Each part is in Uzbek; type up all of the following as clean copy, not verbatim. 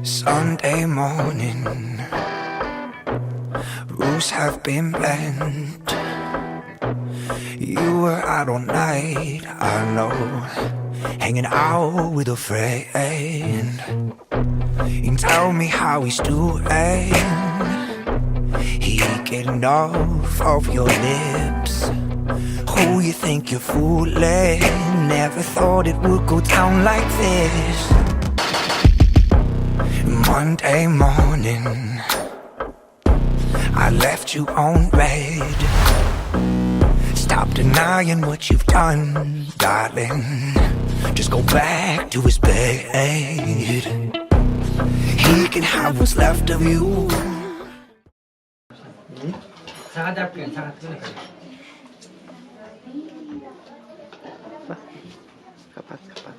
Sunday morning, rules have been bent. You were out all night, I know, hanging out with a friend. You tell me how he's doing. He getting off of your lips. Who you think you're fooling? Never thought it would go down like this. Monday morning, I left you on red. Stop denying what you've done, darling. Just go back to his bed. He can have what's left of you. Saat yapıyor, saat. Kapat kapat.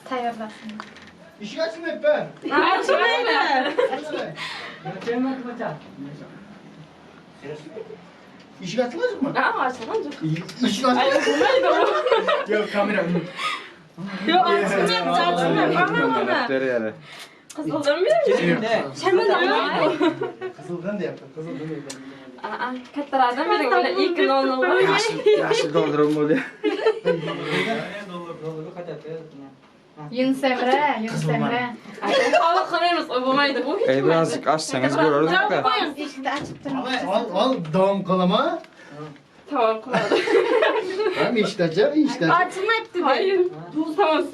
Tayyorlasin. Işık açın hep ben. Işık açılacak mı? Aa, açılınca. Işık açılacak. Yok kamera. Yok açılmıyor, açılmıyor. Bana bana. Nereye? Kızıldan biri mi? Şemen Kızıldan da yaptım. Kızıldan da yaptım. Aa, kattalardan biri böyle ilk nonlu. Yaşıl doldurum oluyor. Yunus Emre, Yunus Emre. Hava qilmaymiz, o bo'lmaydi bu hech. Birazcık açsanız görürdük de. Eshikni ochib turing. Al al devam kalama. Tamam qiladi. Hem işleyeceğim, işleyeceğim. Açılmayapti. Hayır. Tamam.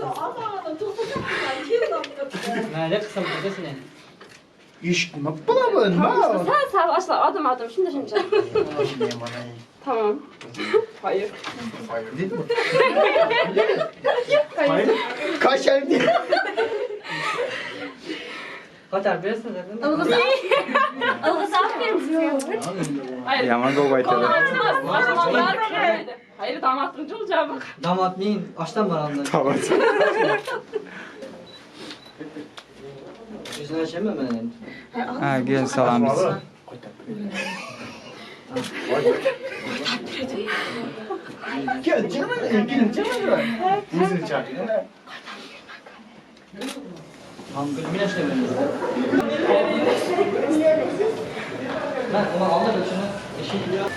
Mayli, qism qilsin endi. İş ne bulamın ha? Sal sal açla adım adım shunda shuncha. Tamam. Hayır. Hayır değil mi? Hayır. Kaç el değil. Qatar bersin dedim. Hayır. Yaman go Kolu açılmaz. Açılmaz. Hayır, damatın çok cevabı. Damatning oshdan boramiz. Tamam. Yuzini ochaman men endi. Ha gel salam biz. Gel canım, gelin canım. Yüzünü çarpıyor. Tam men ishlayman. Men uni oldim shuni. Eshik yo'q.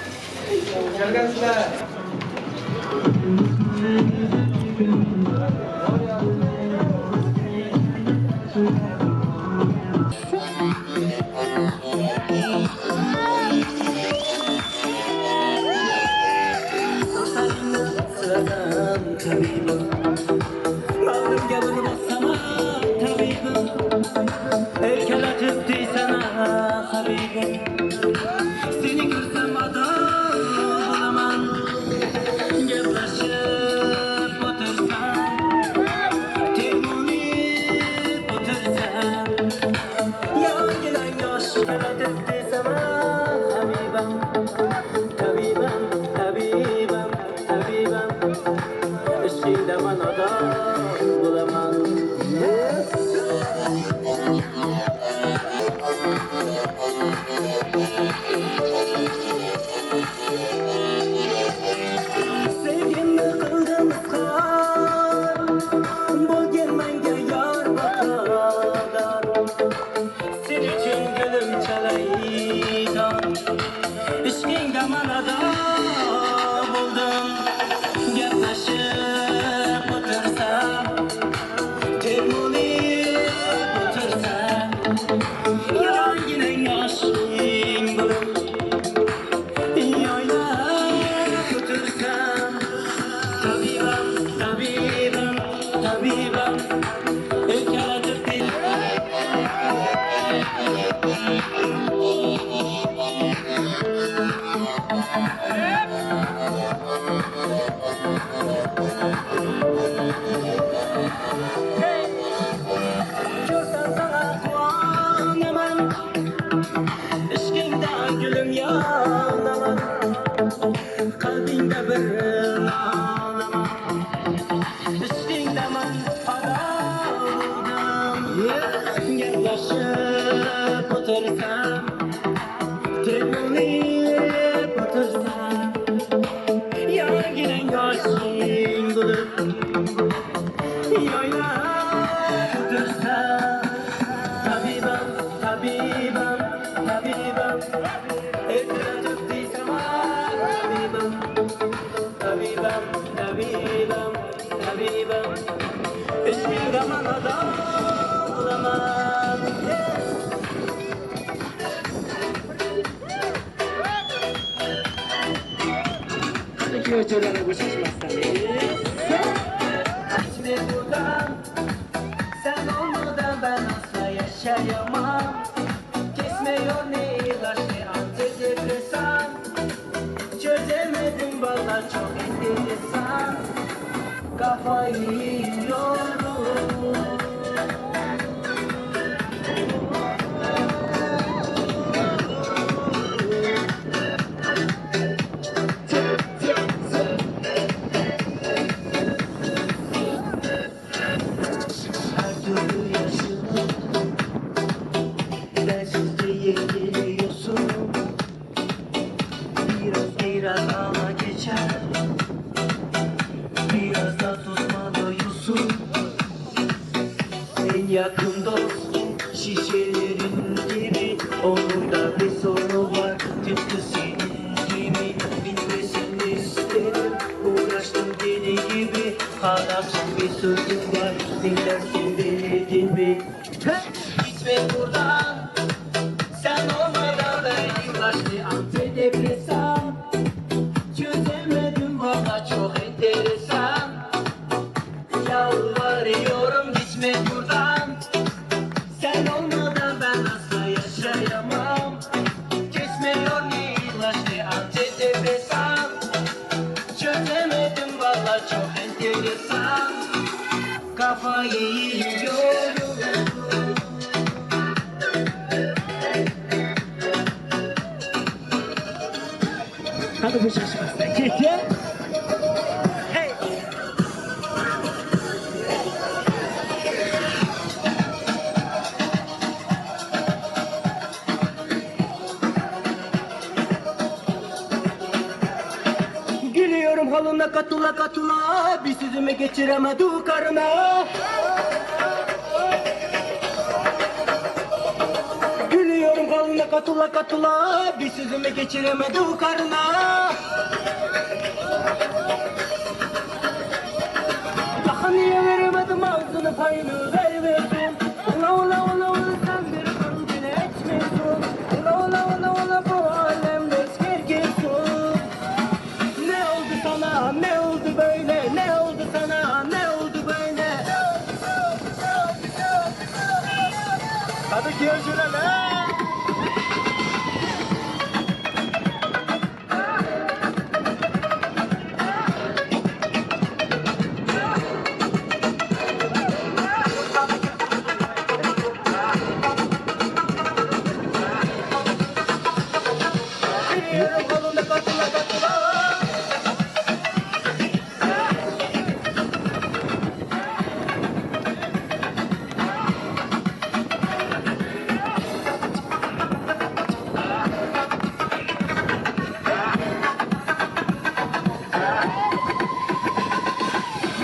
Kelgansizlar. Yoylar o'tirsa. Uraman adam qilaman. Gitme buradan, sen olmadan ben asla yaşayamam. Kesmiyor ne ilaç ne antidepresan. Çözemedim valla çok enteresan. Kafayı yiyorum. Her türlü yaşını bensiz diye geliyorsun. Biraz biraz ağla geçer, biraz da susmalıyorsun. En yakın dostum şişelerin gibi, onun da bir sonu var tıpkı senin gibi. Bitmesini isterim, uğraştım deli gibi. Hala son bir sözüm var, dinlersin beni değil mi? Gitme buradan, sen olmadan ben ilaçlı antidepresan. Çözemedim valla çok enteresan. Yalvarıyorum gitme buradan, sen olmadan ben asla yaşayamam. Kesmiyor ne ilaç ne antidepresan. Çözemedim valla çok enteresan. Kafayı yiyorum. Hadi bu şaşmazdan gel. Hey. Gülüyorum halına katıla katıla, bir sözümü geçiremedim karına. Gülüyorum halına katıla katıla, bir sözümü geçiremedim karına. Daha niye veremedim ağzını payını vermiyorsun. Ula ula ula ula sen bir kıl bile etmiyorsun. Ula ula ula ula bu alemde herkesin. Ne oldu sana, ne oldu böyle, ne oldu sana, ne oldu böyle? Hadi görüşürüz. Gülüyorum kolunda katıla katıla.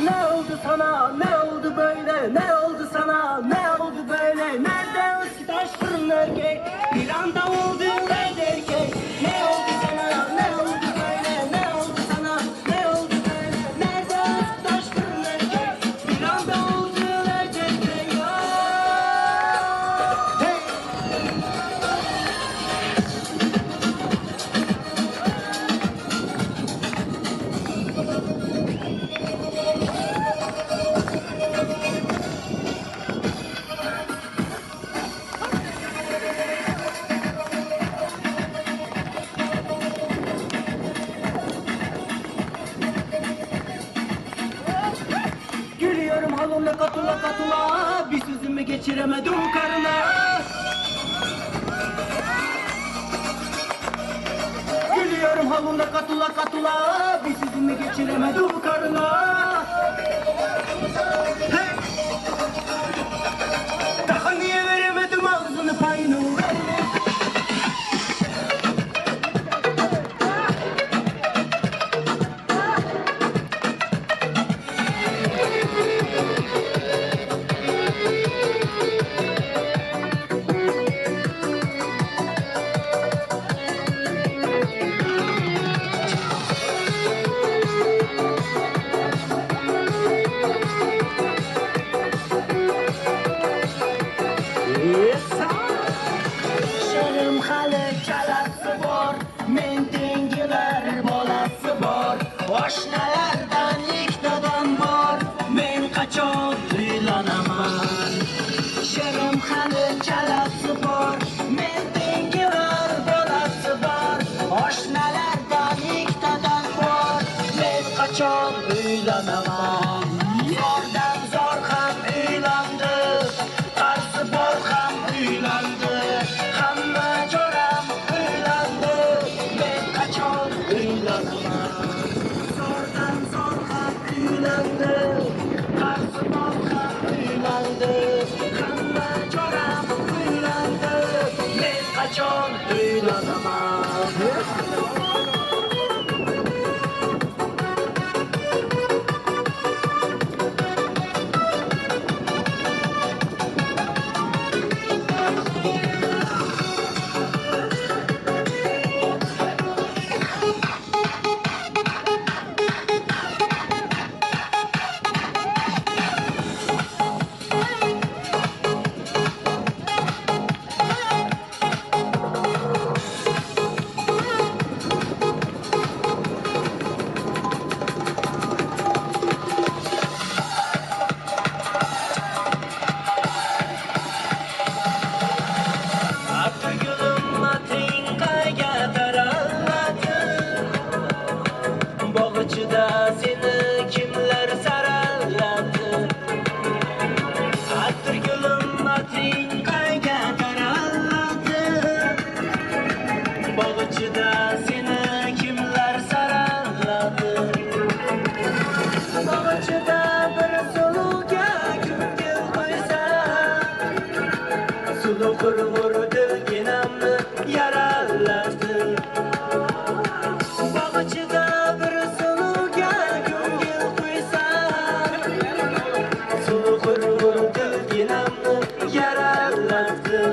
Ne oldu sana, ne oldu böyle, ne oldu sana, ne oldu böyle? Nerede o taş fırın erkek, bir anda oldu ne erkek? Ne oldu sana, ne oldu böyle, ne oldu sana, ne oldu böyle? Nerede o taş fırın erkek, bir anda oldu ne erkek? Hey! Gülüyorum halımla katıla katıla, bir sözümü geçiremedim karına. Gülüyorum halımla katıla katıla, bir sözümü geçiremedim karına. Hey! Daha niye veremedim ağzını payını? Uylanaman. She'rim hali chalasi bor, men tengilar bolasi bor, oshnalardan ikkitadan bor, men qachon uylanaman? Zordan zor ham uylandi, qarzi bor ham uylandi, hamma jo'ram uylandi, men qachon uylanaman? Zordan zor ham uylandi, qarzi bor ham uylandi, hamma jo'ram uylandi, men qachon uylanaman? Atirgulim ating qayga taraladi, bog'ichida seni kimlar saraladi? Atirgulim ating qayga taraladi, bog'ichida seni kimlar saraladi? Bog'ichida bir suluvga ko'ngil qo'ysam, suluv qurg'ur dilginamni yaraladi. Bog'ichida bir suluvga ko'ngil qo'ysam, suluv qurg'ur dilginamni yaraladi.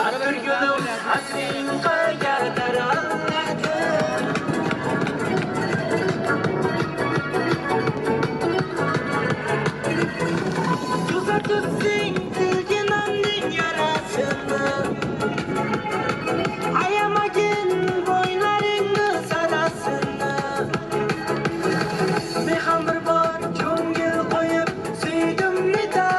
Atirgulim atring qayga taraladi? Tuzatibsing dilginamning yarasini, ayamagin bo'ylaringni sarasini. Men ham bir bor ko'ngil qo'yib suydim netay.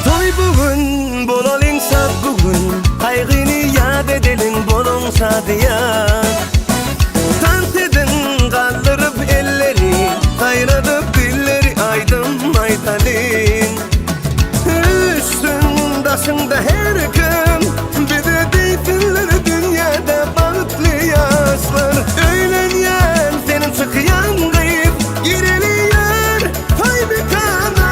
Toy bugün, bolalyň şat bugün, Kaygını yad edelim, bolun şadiyan. Dans edin, kaldırıp elleri, Kaynadıp dilleri, aydın aytalin. Üstün daşında her gün, Bize deysinler dünyada bahtlı yaşlar. Öylenyen senin çıkyan kıyıp, Gireliyor toy mekana.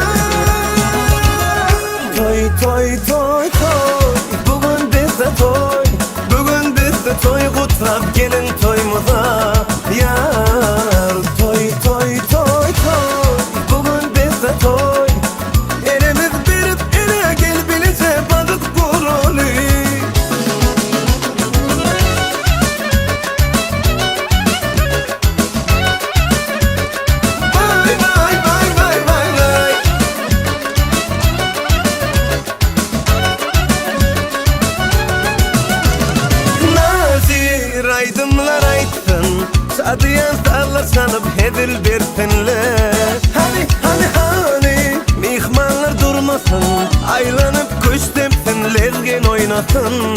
Toy toy toy toy, bugün bizde toy, bugün bizde toy, kutlap gelin toyumuza yar. Toy toy toy toy, bugün bizde toy, elimiz verip ele gel bilece badık kuru. Şair aydınlar aytsın, Sadıyan salla sanıp hezil bersinler. Hani hani hani mihmanlar durmasın, aylanıp kuş tepsin, lezgin oynasın.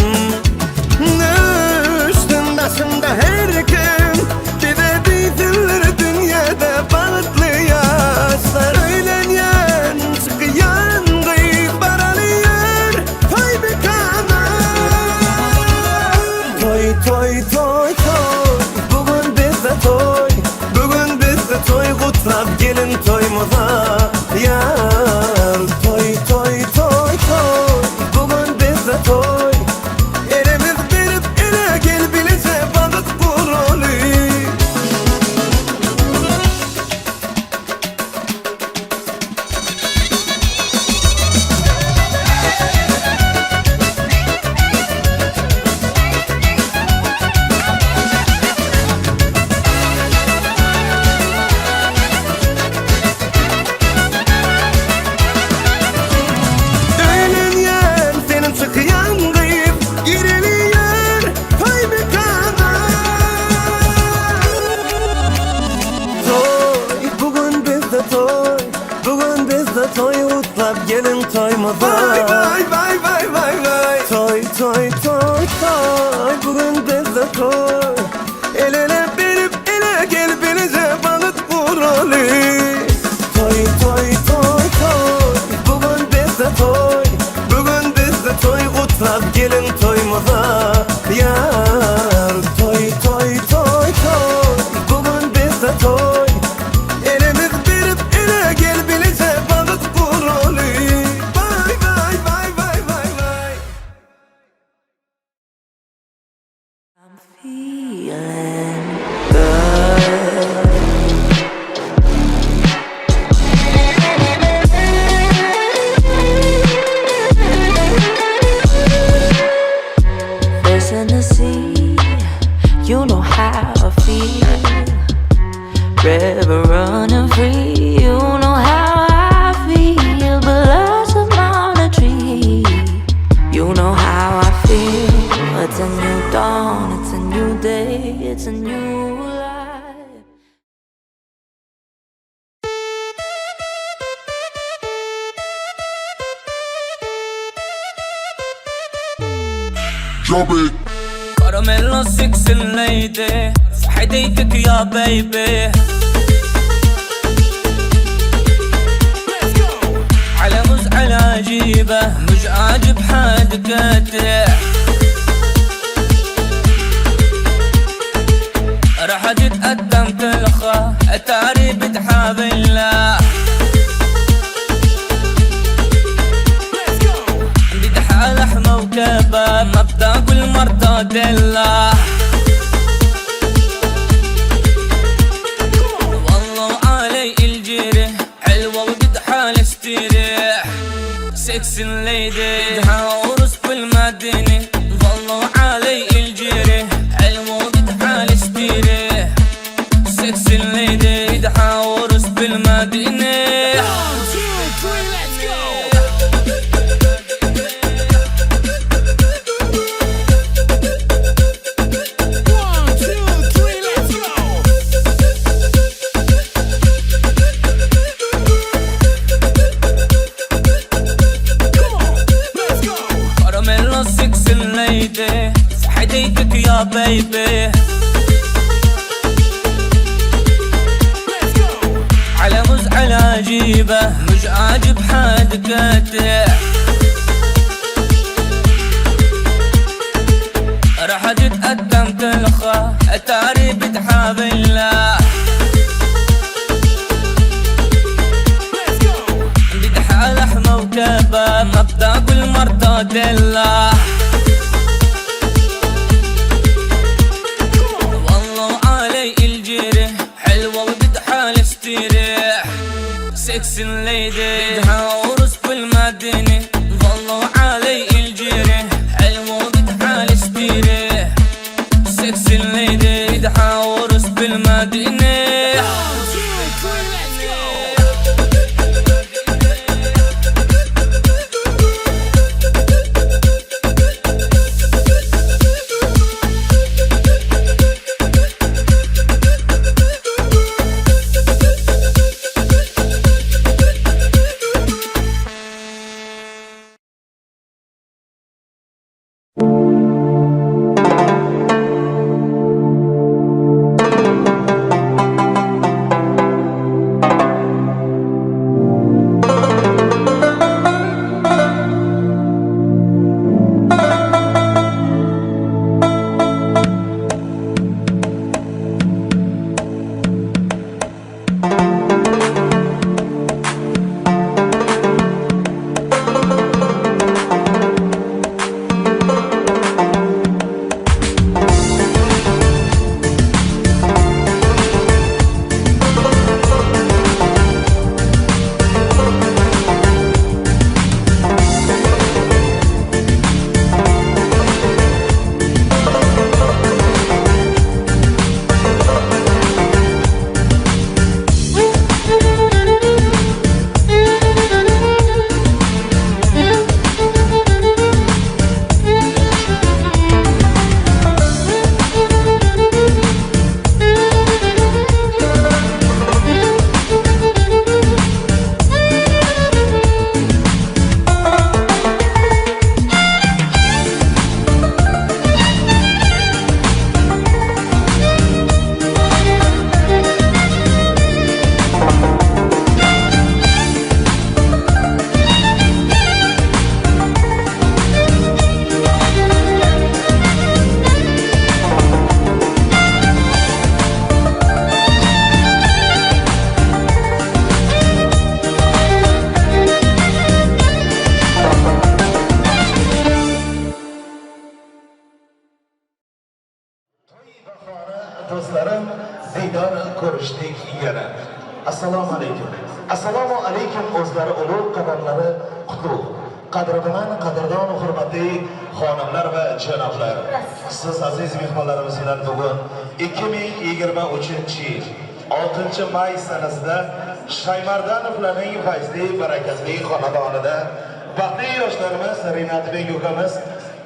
Düştün başında her kim, bize diysinler dünyada balıklı yaşlar. Öğlenyen çıkıyan kıyık baralıyor, toy bir kana. Toy toy toy toy, bugün bizde toy, bugün bizde toy, kutlap gelin toyumuza. Yar toy toy toy toy, bugün bizde toy. Elimiz verip ele gel bilece balık vurulu. Öğlenyen senin çıkıyan kıyıp giriliyor toy mekana. Toy, bugün bizde toy, bugün bizde toy, utlap gelin toyumuza. Vay vay vay vay vay vay. Toy toy toy toy, bugün bizde toy. El ele verip ele gel bilece balık vuralı. Toy toy toy toy, bugün bizde toy, bugün bizde toy, utlap gelin toyumuza. Yar toy toy toy toy, bugün bizde toy. Elimiz verip ele gel bilece balık vuralı. Vay vay vay vay vay vay. Feeling good. Listen to see, you know how I feel. River running free, you know how I feel. Blossom on a tree, you know how I feel. It's a new dawn, it's a new day, it's a new life. Caramelo sexy lady, حديتك يا بيبي. على مزعل عجيبة مش عاجب حد كتر، راح تتقدم تلخى اتاري بتحاب الله. بدحى لحمة وكباب ما بتاكل مرتديلا. والله علي الجري حلوة وبدحى اشتري سكس ليدي. بدحى عرس بالمدينة والله علي الجري حلوة وبدحى اشتري سكس ليدي. بدحى عرس بالمدينة. 1 2 3 let's go. Caramelo sexy lady, حديتك يا بيبي. على مزعل عجيبة مش عاجب حد كتر، راح تتقدم تلخى اتاري بتحاب الله. بدحى لحمة وكباب ما بتاكل مرتديلا. والله علي الجري حلوة وبدحى اشتري سكس ليدي. بدحى عرس بالمدينة والله علي الجري حلوة وبدحى اشتري سكس ليدي. بدحى عرس بالمدينة. 1 2 3 let's go. Do'stlarim, diydor ko'rishdik yana. Assalomu alaykum. Assalomu alaykum, o'zlari ulug', qadamlari qutlug'. Qadri bilan qadrdon, hurmatli xonimlar va janoblar. Siz aziz mehmonlarimiz bilan bugun 2023-yil 6 may sanasida Shaymardanovlarning fayzli, barakatli xonadonida baxtli yoshlarimiz Rinatbek ukamiz,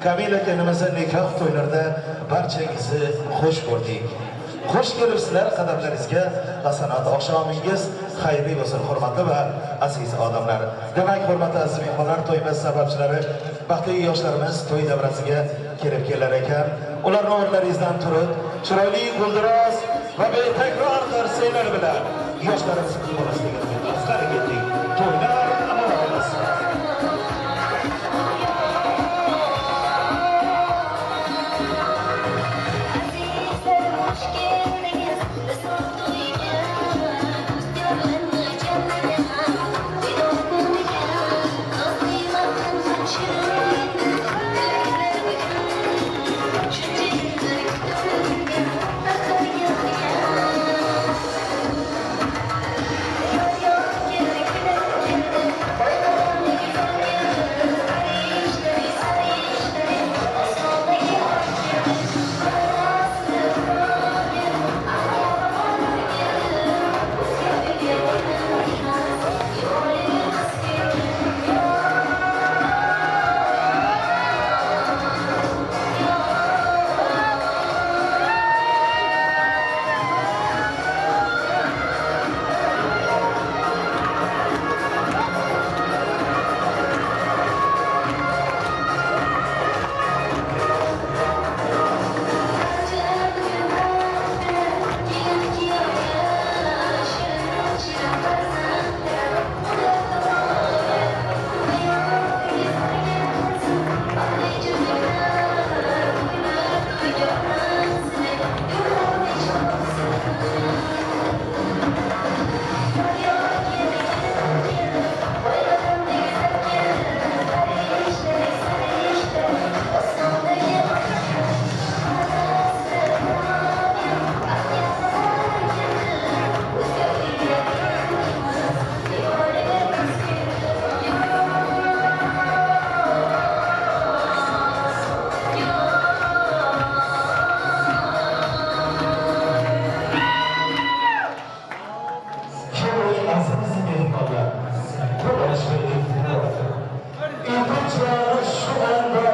Kamila kelinimizni nikoh to'ylarida barchangizni xush ko'rdik. Xush kelibsizlar, qadamlaringizga hasanat, oqshomingiz xayrli bo'lsin, hurmatli va aziz odamlar. Demak, hurmatli aziz mehmonlar, to'yimiz sababchilari, baxtli yoshlarimiz to'y davrasiga kelib kelar ekan. Ularni o'rnlaringizdan turib, chiroyli guldiroz va betakror qarsaklar bilan yoshlarimizni kutib olishligini qani ketdik. To'ylar amal olsin. Azizlar, hoş geldiniz bizim to'yga. Do'stlarni jannatga, videoga, do'stlarni shirin. Tilaklar bugun, shuncha yillar kutilgan, taqdirga. Yor yor keldi, keldi, boylarni güzel geldi. Ishlari, ishlari, osmondagi oy. Kim aziz mehmonlar, qo'l olishga e'tibor. Iltimoslar shu onda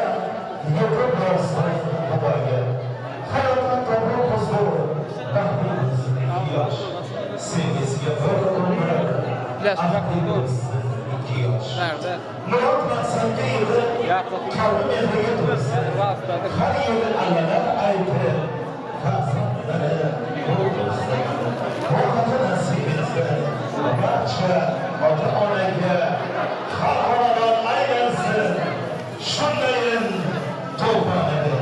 yetib borsin Xudoga. Hayotdan topib huzur, baxtli yosh. Sevgisiga bir umr, ahli bo'lsin ikki yosh. Nerede? Murod maqsadga yetib, qalbi mehriga to'lsin. Har yili allalar aytib, farzandlari ko'p bo'lsin. Rohati nasib etsin. Barcha ota-onaga har xonadon aylansin. Shundayin to'poniga.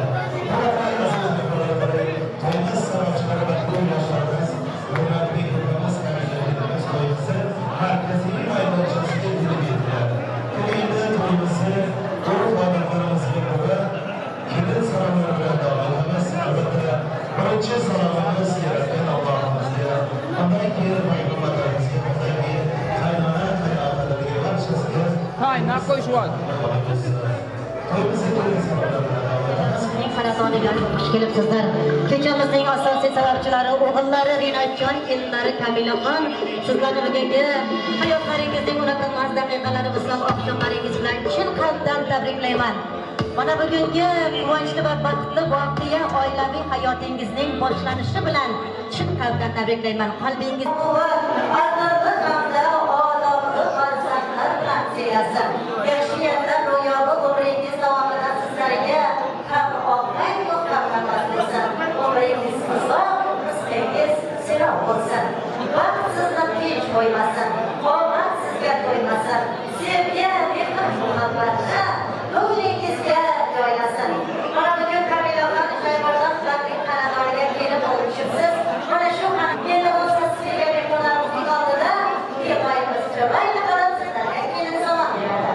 Hurmatli aziz mehmonlar, to'yimiz sababchilari baxtli yoshlarimiz, Hurmatli ukamiz, Kamila kelinimiz to'yimizni markaziy maydonchasiga kelib yetdilar. Endi to'yimizni urf odatlarimizga ko'ra kelin salomlari bilan davom etamiz. Albatta, birinchi salomimiz yaratgan Allohimizga, undan keyin payg'ambarimizga, undan keyin qaynona, qaynotalarga, barchasiga. Kaynak koyuş var. To'yimizga kelin salomlar bilan davom etamiz. Bizning xonadoniga xush kelibsizlar. Kechamizning asosiy sababchilari o'g'illari Rinatjon, kelinlari Kamilaxon. Sizlarni bugungi hayotlaringizning unutilmas daqiqalari, vuslat oqshomlaringiz bilan chin qalbdan tabriklayman. Mana bugungi quvonchli va baxtli voqea, oilaviy hayotingizning boshlanishi bilan chin qalbdan tabriklayman. Qalbingiz quvvat, aqlli hamda odobli farzandlar bilan siylasin. Yaxshi niyatlar ro'yobi umringiz davomida sizlarga ham ohang ham nafas bersin. Umringiz uzoq, rizqingiz serob bo'lsin. Baxt sizni tinch qo'ymasin, omad sizga to'ymasin. Sevgi, mehr, muhabbatni ko'nglingizga joylasin. Mana bugun Kamilaxon Shaymardanovlarning xonadoniga kelib tushibsiz. Mana shu endi bo'lsa sizga mehmonlarimizning oldida bepoyimiz chiroyli qilib sizlarga kelin salom beradi.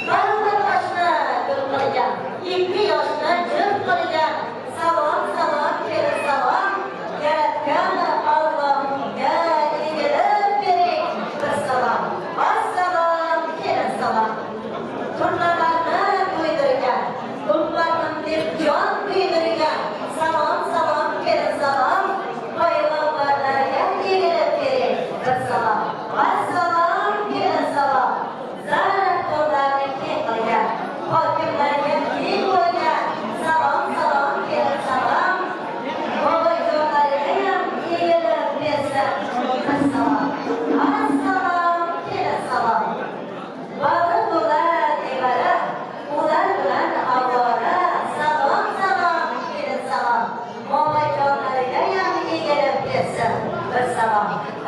Bir oshni gul qilgan, ikki yoshni jim qilgan. Salom, salom, kelin salom. Bir salom.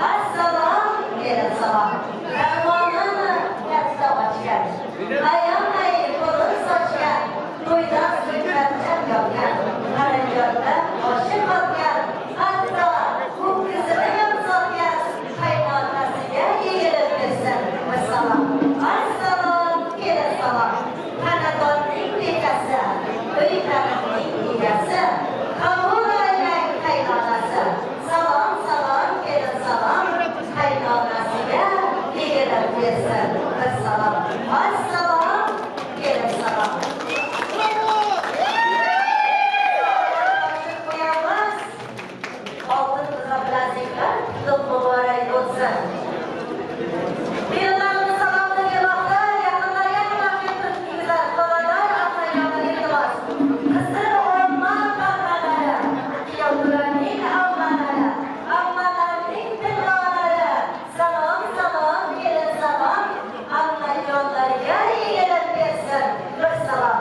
Assalom, kelin salom. Darmonini katta ochgan, ayamay pulin sochgan, to'ydan so'ng yopgan, xarajatdan oshib qotgan, hatto ho'kizini ham sotgan, qaynonasiga egilib bersin. Bir salom. Assalom, kelin salom. Xonadonning bekasi, uy kalitning egasi, qabul aylang qaynonasi. Salom, salom, kelin salom, qaynonasiga egilib bersin. Bir salom. Assalom, kelin salom. Qo'yamiz. Oltin qizlar, qutlug' muborak bo'lsin. Kelinlarimiz salomini bermoqda. Yaqinlarga kelib turibsizlar. Bolalar, amajonlar, iltimos. Qizil olma parmalari, kuyovlarning ammalari, ammalarning tillolari. Salom, salom, kelin salom, ammajonlarga egilib bersin. Bir salom.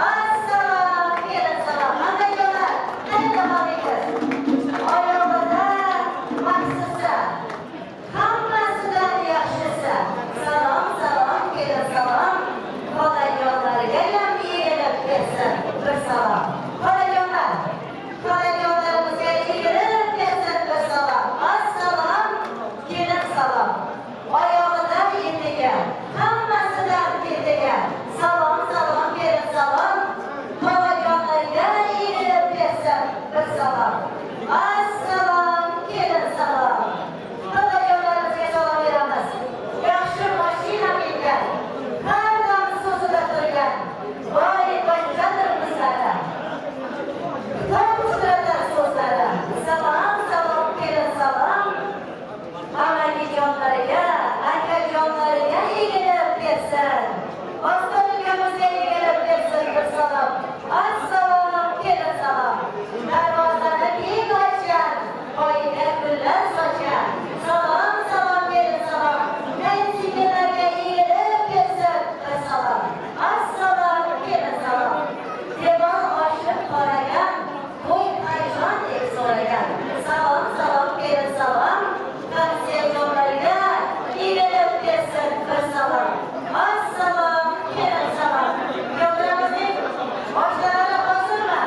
Assalom, kelin salom. Ammajonlar, qani davom etasiz? Oyog'ida maxsusi, hammasidan yaxshisi. Salom, salom, kelin salom, xolajonlarga ham egilib bersin. Bir salom. Xolajonlar, xolajonlarimizga egilib bersin. Bir salom. Assalom, kelin salom. Oyog'ida etigi, hammasidan ketigi. Salom, salom, kelin salom, xolajonlarga egilib bersin. Bir salom. Assalom, kelin salom. Xolajonlarimizga salom beramiz. Yaxshi mashina mingan, har dam so'zida turgan, boy boychadir bizlari. Kitob ustratar so'zlari. Salom, salom, kelin salom. Amakijonlarga, akajonlarga egilib bersin. Oston ukamizga egilib bersin bir salom. Assalom, kelin salom. Darvozani keng ochgan, oyiga gullar sochgan. Salom, salom, kelin salom. Qayinsingillarga egilib bersin bir salom. Assalom, kelin salom. Devon oshib qaragan, to'y qachon deb so'ragan. Salom, salom, kelin salom. Tavsiyajonlarga egilib bersin bir salom. Assalom, kelin salom. Kuyovlarimizning oshlari hozirmi?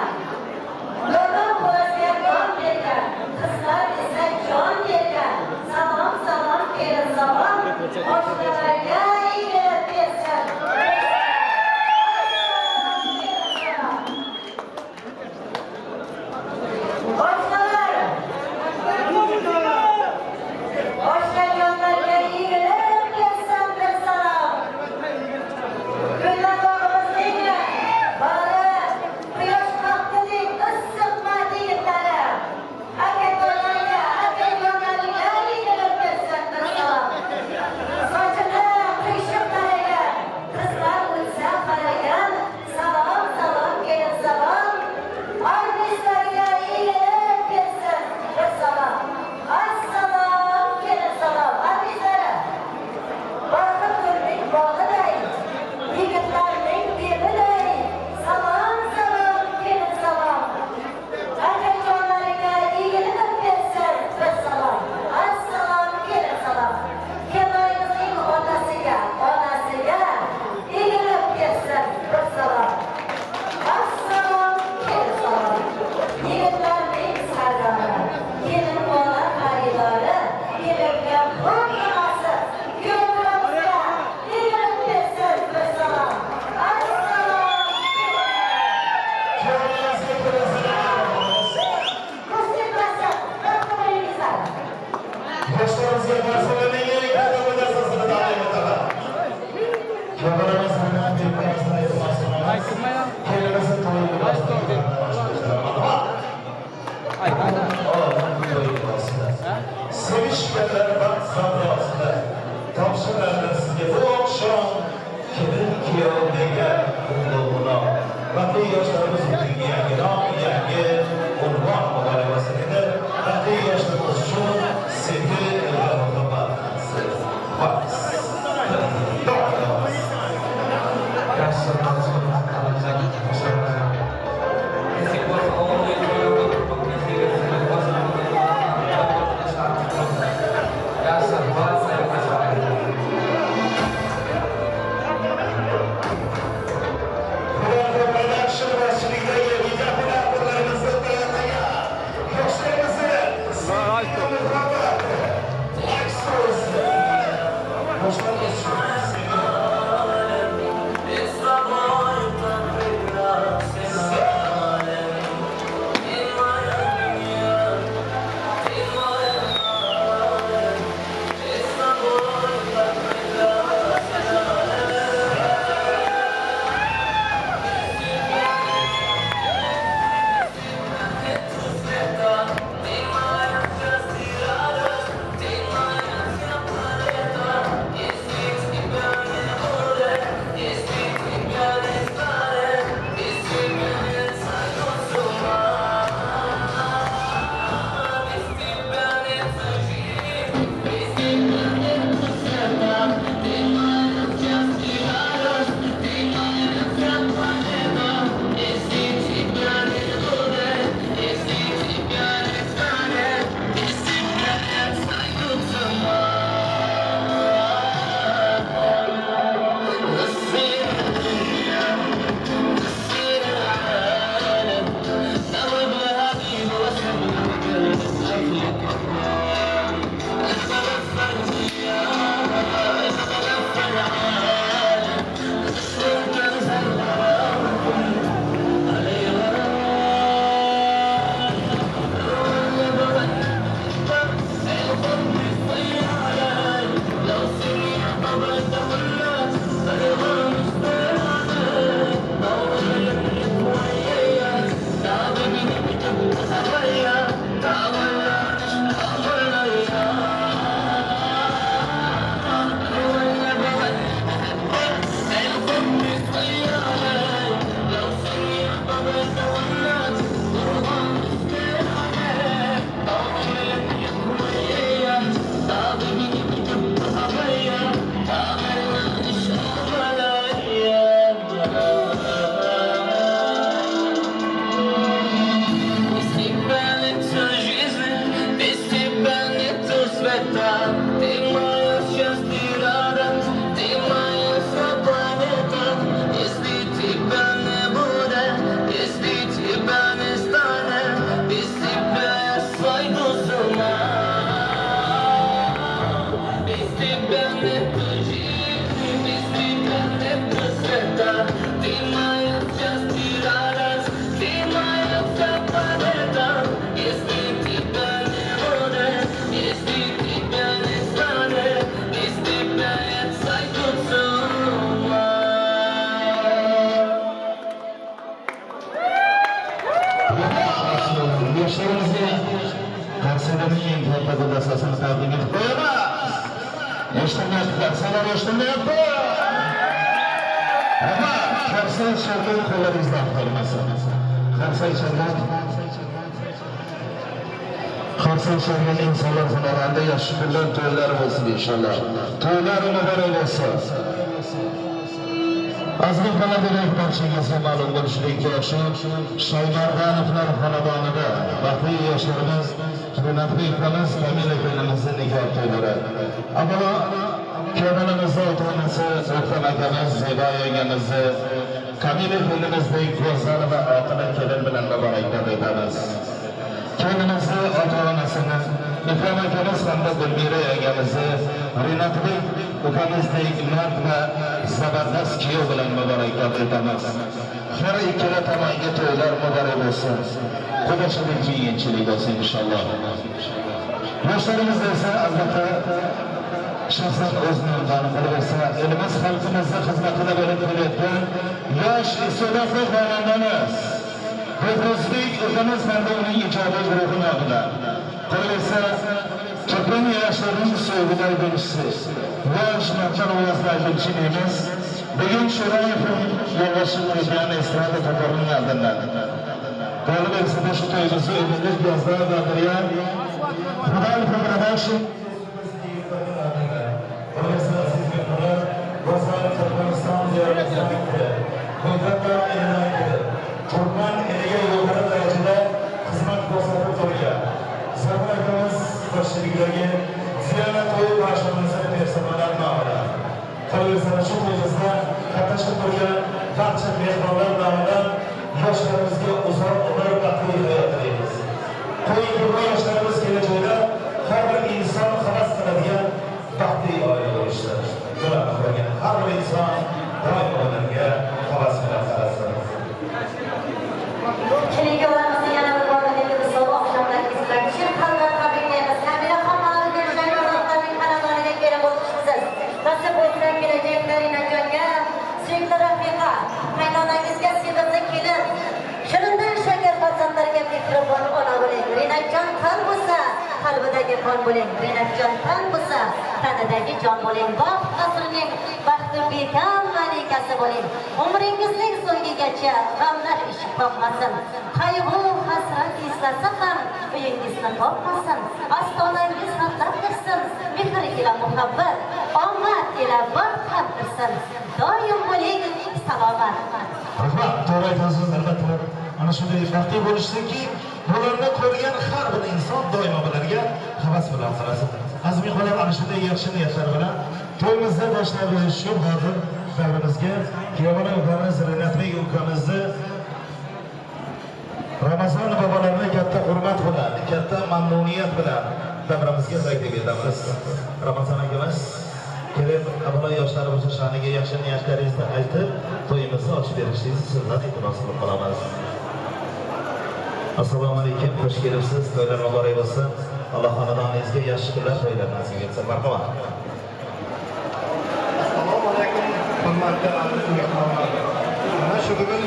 Yordam qo'lasiga jon bergan, qizlar esa jon bergan. Salom, salom, kelin salom. Oshlarga egilib bersin. Oshlar! Oshnajonlarga egilib bersin bir salom. Gullar bog'imizning bari quyosh qaqtidek issiq mard yigitlari. Akajonlarga, akajonlarga egilib bersin bir salom. Sochini qiyshiq taragan, qizlar o'tsa qaragan. Salom, salom, kelin salom. Artistlarga egilib bersin bir salom. Assalom, kelin salom. Artistlari, Botir turning bog'iday, yigitlarning deviday. Salom, salom, kelin salom. Akajonlarga egilib bersin bir salom. Assalom, kelin salom. Kelinimizning otasiga, onasiga egilib bersin bir salom. Assalom, kelin salom. Yigitlarning sardori, kelin bola xaridori, kelinga xo'p onasi, kuyovlarimizga egilib bersin bir salom. Assalom, Kuyovlarimizga kelin salom. Ko'rsatmasa, bir-biringizlar. Yoshlarimizga Barselonaga katta dastasini taqdim etaman. Kuyovlarimiz Rinat ukamizni iltimos qilamiz. Kelinimizni to'y libosida Sevishganlar baxt savdosida topshiradi sizga bu oqshom kelin kuyov degan qutlug' nom. Baxtli yoshlarimiz uchun yangi nom, yangi unvon muborak bo'lsin. Endi baxtli yoshlarimiz uchun sevgi va muhabbat siz vaqt. Nasip bo'lsa, ovulga jo'nab, Yoshlarning eng katta guldastasini taqdim etib qo'yamiz. Eshitilmayapti, qarsalar eshitilmayapti. Rahmat, qarsak chalgan qo'llaringizdan qolmasin. Qarsak chalgan, qarsak chalgan insonlar xonadonida yaxshi kunlar, to'ylar bo'lsin inshaalloh. To'ylar muborak bo'lsin. Aziz mehmonlar, barchangizga ma'lum bo'lishiga yaxshi Shaymardanovlar xonadonida baxtli yoshlarimiz Rinatbek ukamiz, Kamila kelinimizni nikoh to'ylari. Avvalo kelinimizni ota-onasi O'ktam akamiz, Zebo yangamizni Kamila kelinimizdek go'zal va oqila kelin bilan muborakbod etamiz. Kelinimizni ota-onasini Ikrom akamiz hamda Gulmira yangamizni Rinatbek ukamizdek mard va zabardast kuyov bilan muborakbod etamiz. Har ikkala tomonga to'ylar muborak bo'lsin. Qudachilik, keyinchilik bo'lsin inshaalloh. Yoshlarimiz esa albatta shaxsan o'z nomdan qilib esa elimiz xalqimizni xizmatida bo'lib kelayotgan yosh iste'dodli xonandamiz Behruzbek ukamiz hamda uning ijodiy guruhi nomidan qilib esa Turkman yoshlarning sevgilar belgisi, yosh marjon ovozlar elchinimiz bugun Sho'rayevning yo'lboshchi bo'lgan estrada to'polonining oldindan. Qolib esa shu to'yimizni umidli yozda va birga Xudoy Production Turkman eliga yuqori darajada xizmat ko'rsatib turgan Zafar akamiz boshchiligidagi ziyorat to'yi boshlamasi personallar nomidan qolaversa shu to'yimizda qatnashib turgan barcha mehmonlar nomidan yoshlarimizga uzoq umr, baxtli hayot tilaymiz. Qo'yingki, bu yoshlarimiz kelajakda har bir inson havas qiladigan baxtli oila bo'lishdi. Bularni ko'rgan har bir inson doimo ularga havas bilan qarasin. Kelinlarimizni yana bir bor bugungi oqshomlaringiz bilan chin qalbdan tabriklaymiz. Kamilaxon Ma'lumga Shaymardanovlarning xonadoniga kelib o'tishsiz. Nasib bo'lsa kelajakda Rinatjonga suyukli rafiqa, qaynonangizga sevimli kelin, shirindan shakar farzandlarga mehribon ona bo'ling. Rinatjon tan bo'lsa, qalbidagi qon bo'ling. Rinatjon tan bo'lsa, tanidagi jon bo'ling. Baxt asrining baxti bekam malikasi bo'ling. Umringizning so'ngigacha g'amlar eshik qoqmasin. Qayg'u hasrat eslasa ham uyingizni topmasin. Ostonangiz hatlab kirsin. Mehr ila muhabbat, omad ila baxt ham kirsin. Doim bo'ling salomat. Rahmat, to'g'ri aytasiz, albatta. Ana shunday baxtli bo'lishsinki, bularni ko'rgan har bir inson doimo bularga havas bilan qarasin. Aziz mehmonlar, ana shunday yaxshi niyatlar bilan to'yimizni boshlab berish uchun hozir davrimizga kuyovona ukamiz Rinatbek ukamizni Ramazon bobolarini katta hurmat bilan, katta mamnuniyat bilan davramizga taklif etamiz. Ramazon akamiz kelib, avvalo yoshlarimiz sha'niga yaxshi niyatlaringizni aytib, to'yimizni ochib berishingizni sizdan iltimos qilib qolamiz. Assalomu alaykum, xush kelibsiz, to'ylar muborak bo'lsin. Alloh xonadoningizga yaxshi kunlar, to'ylar nasib etsin. Marhamat. Assalomu alaykum, hurmatli aziz mehmonlar. Mana shu bugun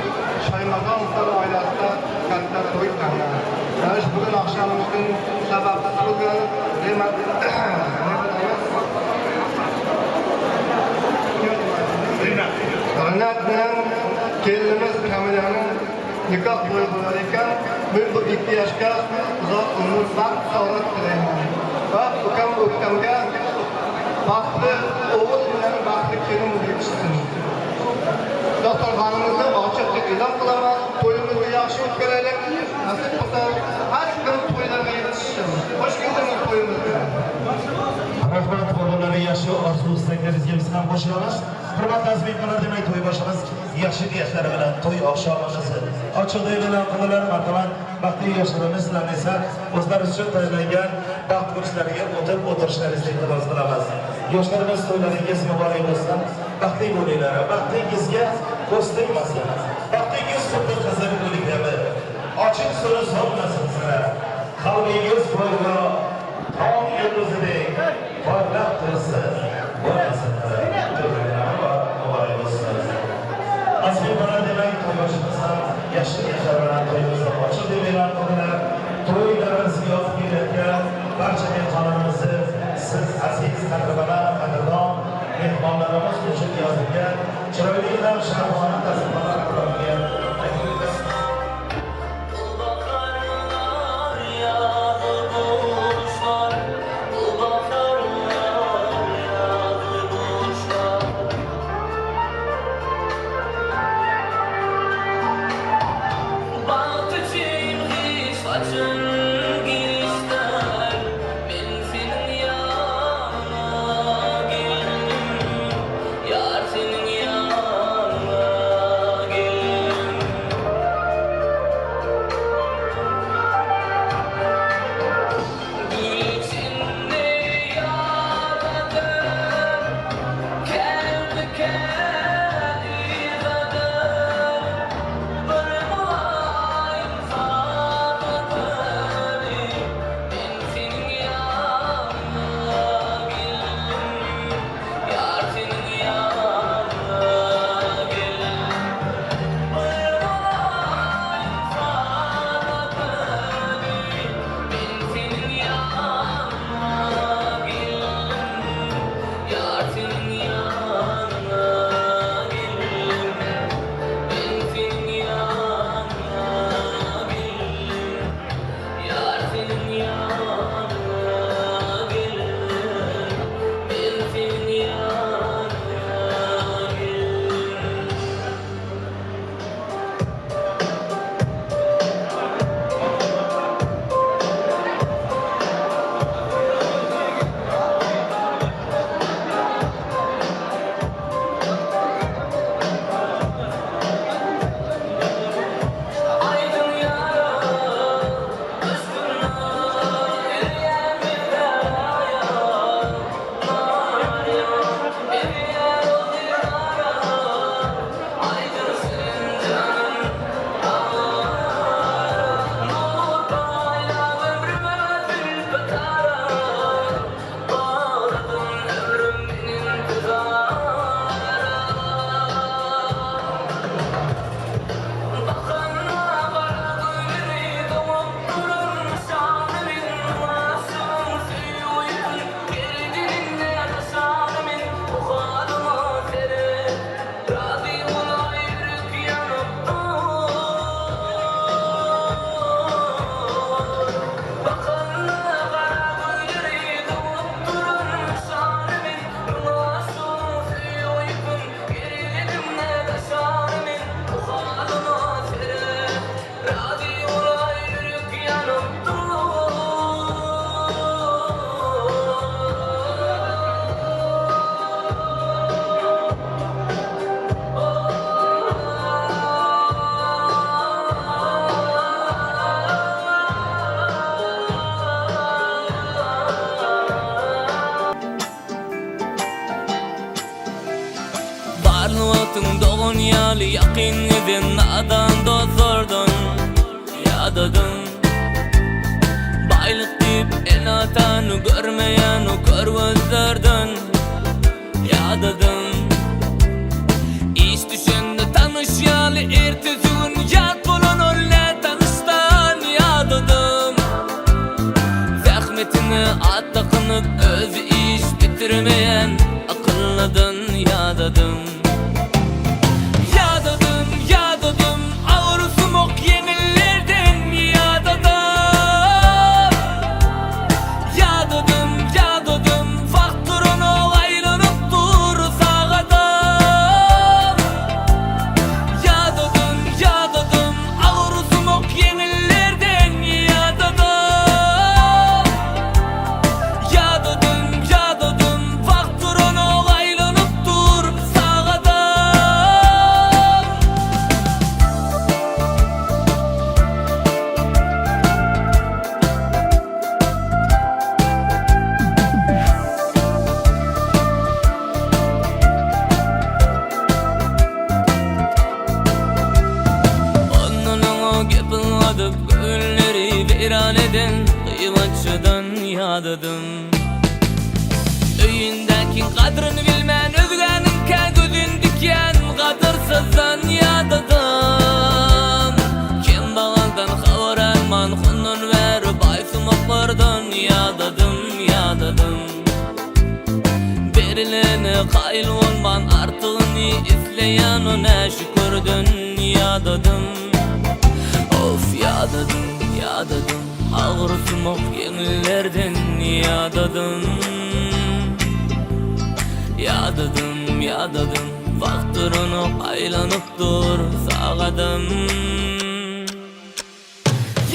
Shaymardanovlar oilasida katta to'y tanlandi. Mana shu bugun oqshomimizning sababchisi bo'lgan Rinat bilan kelinimiz Kamilaning nikoh to'yi bo'lar ekan, men bu ikki yoshga uzoq umr, baxt, saodat tilayman. Va ukam o'ktamga baxtli o'g'il bilan baxtli kelin bo'lib yetishsin. Dasturxonimizni ochiq deb e'lon qilaman. To'yimizni yaxshi o'tkazaylik. Nasib bo'lsa, har kim to'ylarga yetishsin. Xush keldingiz to'yimizga. Rahmat, bobolarga yaxshi orzu istaklaringizga biz ham qo'shilamiz. Hurmatli aziz mehmonlar, demak to'y boshimiz yaxshi niyatlari bilan to'y oqshomimizni ochiq deb e'lon qildilar. Marhamat, baxtli yoshlarimiz bilan esa o'zlari uchun tayyorlangan baxt kurslariga o'tib o'tirishlaringizni iltimos qilamiz. Yoshlarimiz, to'ylaringiz muborak bo'lsin, baxtli bo'linglar, baxtingizga ko'z tegmasin, baxtingiz xuddi qizil gul kabi ochiq suri solmasin sira, qalbingiz go'yo tong yulduzidek porlab tursin, bo'lmasin. Muborak bo'lsin. Aziz mehmonlar, demak to'yboshimiz ham yaxshi niyatlar bilan to'yimizni ochiq deb e'lon qildilar. To'ylarimizga yozib kelayotgan yalı yakın edin nadan dostlardan yadadım. Baylık deyip el atanı görmeyen o kör gözlerden yadadım. İş düşünde tanış yalı ertesi gün yat olan öyle tanıştan yadadım. Zahmetini at takınıp özü iş bitirmeyen akıllıdan yadadım. Yadadım, yadadım, ağır sumuk yenillerden yadadım. Yadadım, yadadım, faktörünü aylanıp dur sağadım. Yadadım, yadadım, ağır sumuk yenillerden yadadım. Yadadım, yadadım, faktörünü aylanıp dur sağadım. Ondan o gepinladıp gönülleri viran eden kıymaçıdan yadadım. Öyündeki kadrini bilmen özgeninke gözün diken kadırsızdan yadadım. Kim bağaldan havar alman hunun verip ay sumaklardan yadadım, yadadım. Berilene kail olman artığını izleyen ona şükürdün yadadım. Of yadadım, yadadım, ağır sumuk yenillerden yadadım. Yadadım, yadadım, vaktörünü aylanıp dur sağadım.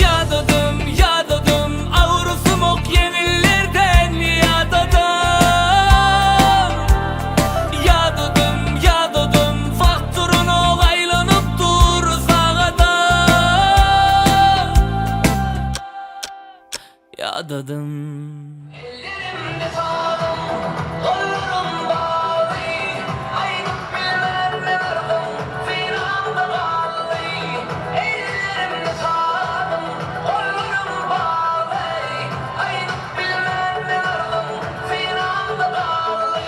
Yadadım, yadadım, ağır sumuk yenillerden yadadım. Yadadım, yadadım, faktörünü aylanıp dur sağadım. Yadadım. Ellerimde sağdım, kollarım bağlı. Ayıp bilmem ne vardım, sinamda kaldı. Ellerimde sağdım, kollarım bağlı. Ayıp bilmem ne vardım, sinamda kaldı.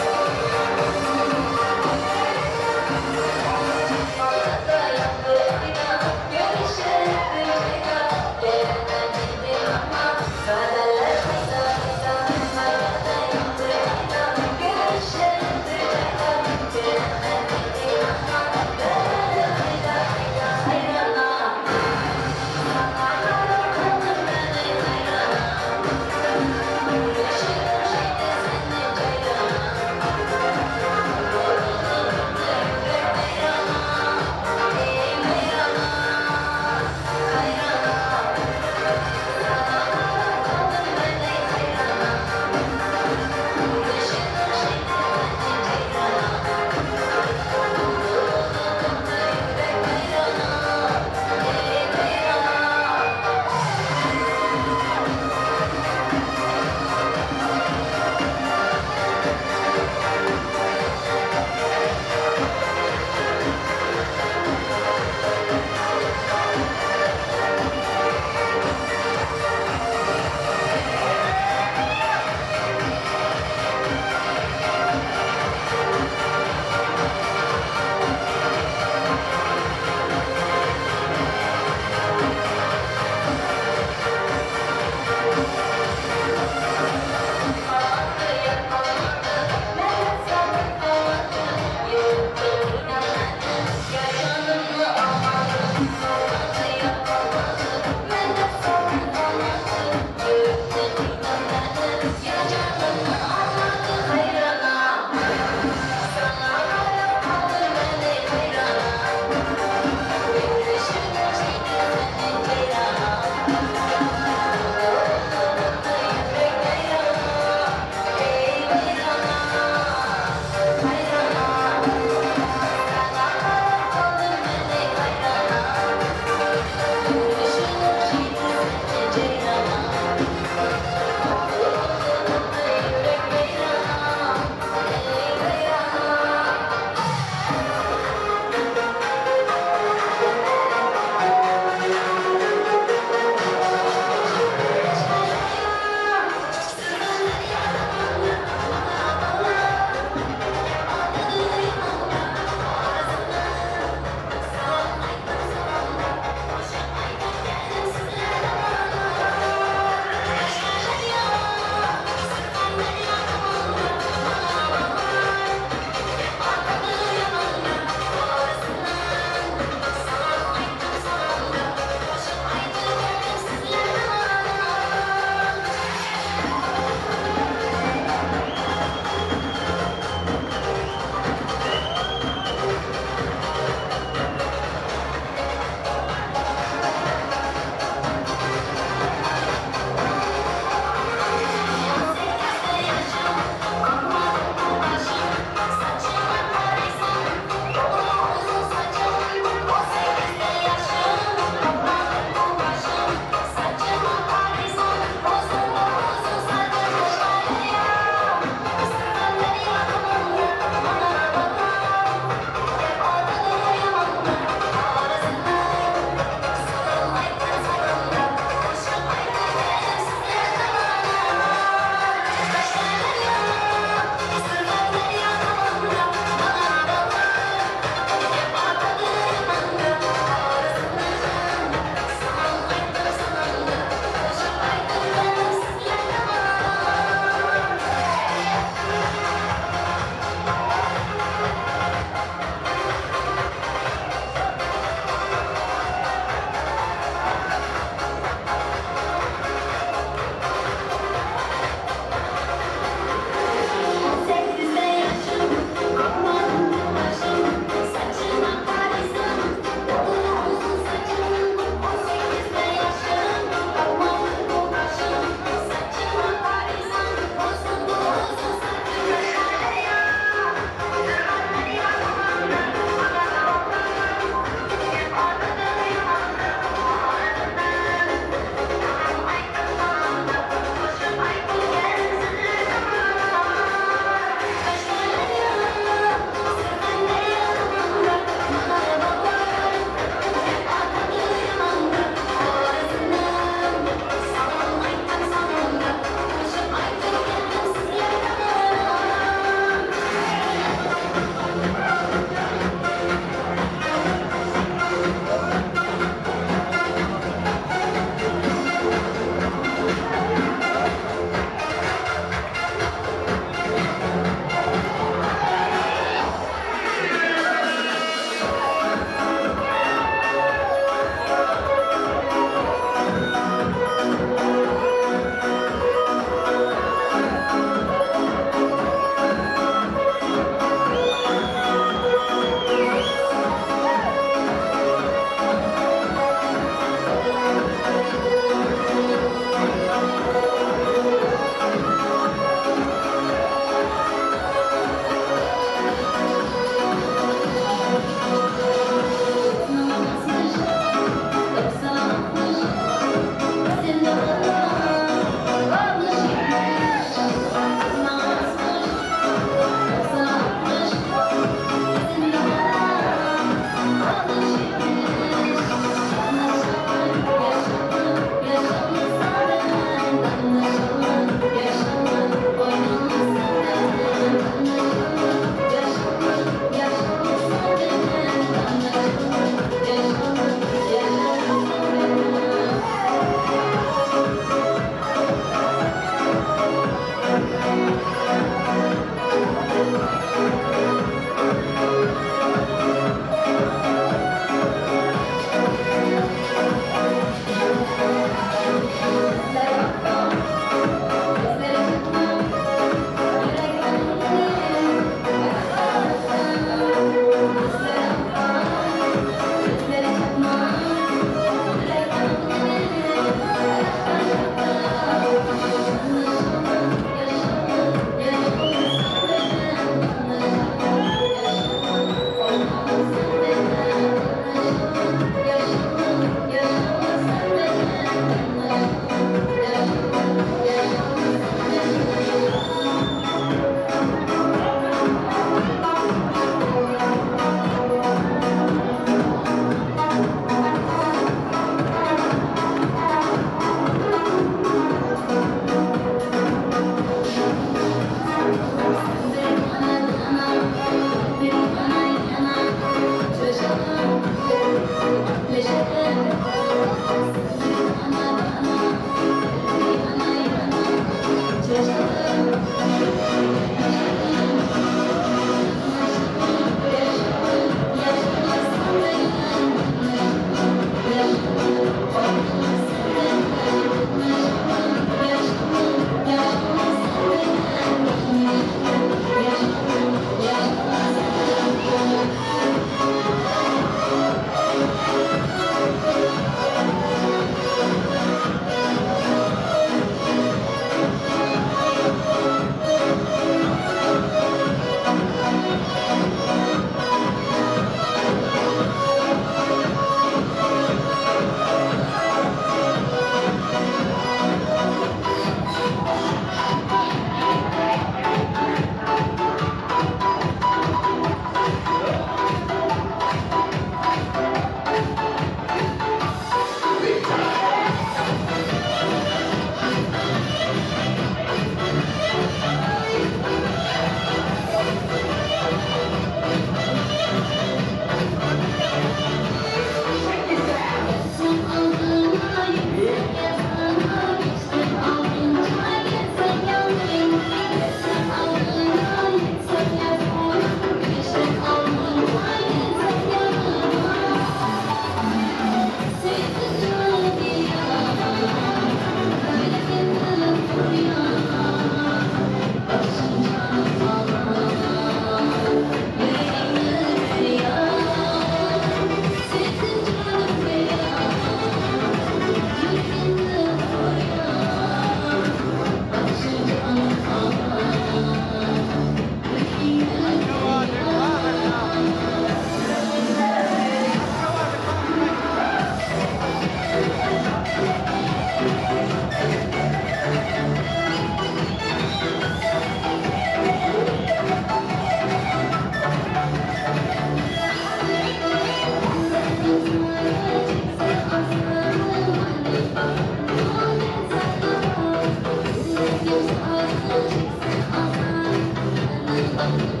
Yüreğimde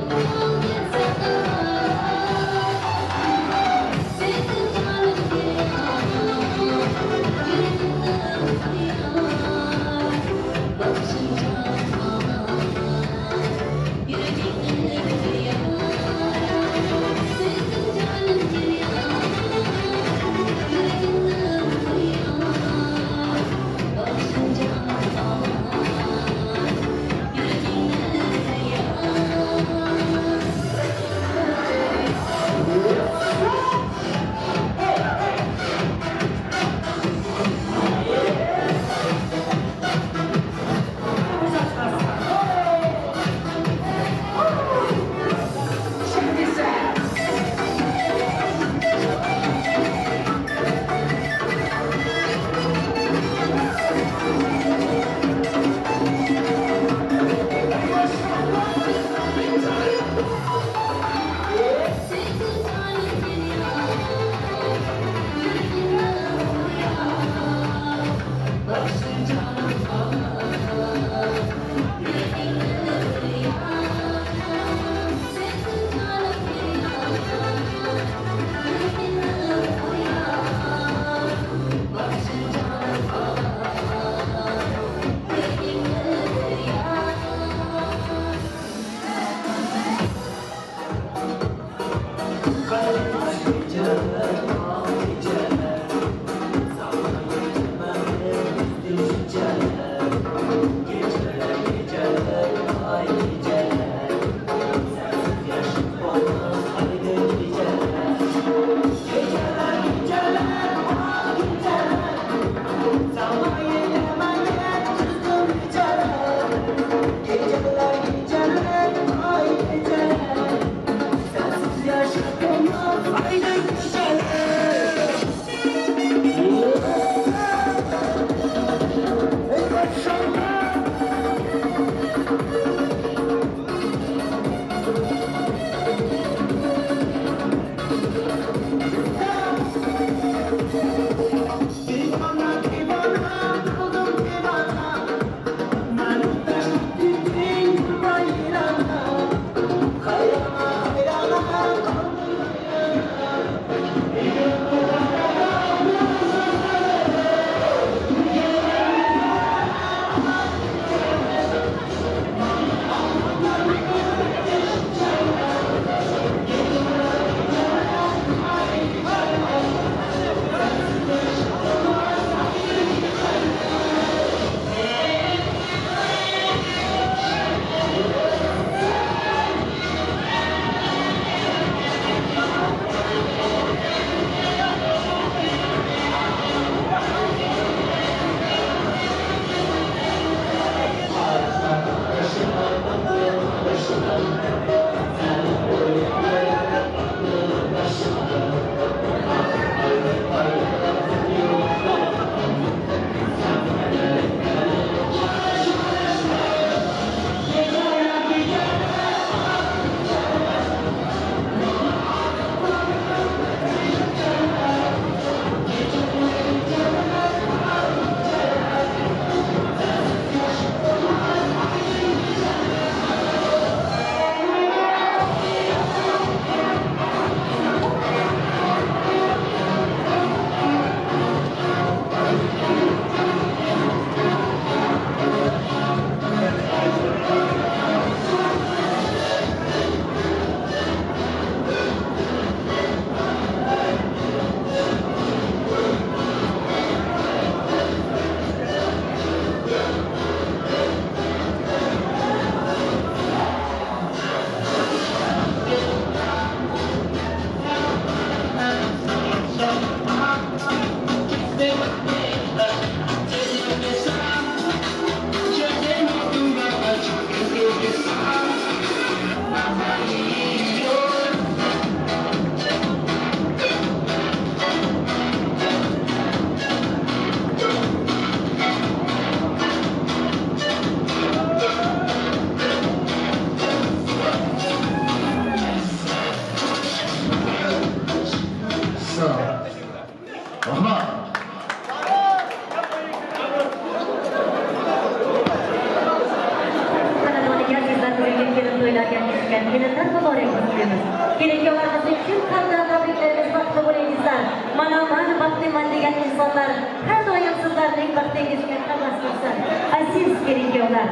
Kelinlar muborak bo'lsin deymiz. Kelin-kuyovlarimizni chin qalbdan tabriklaymiz, baxtli bo'lingizlar. Mana man baxtliman degan insonlar har doim sizlarning baxtingizga havas qilsin. Aziz kelin-kuyovlar,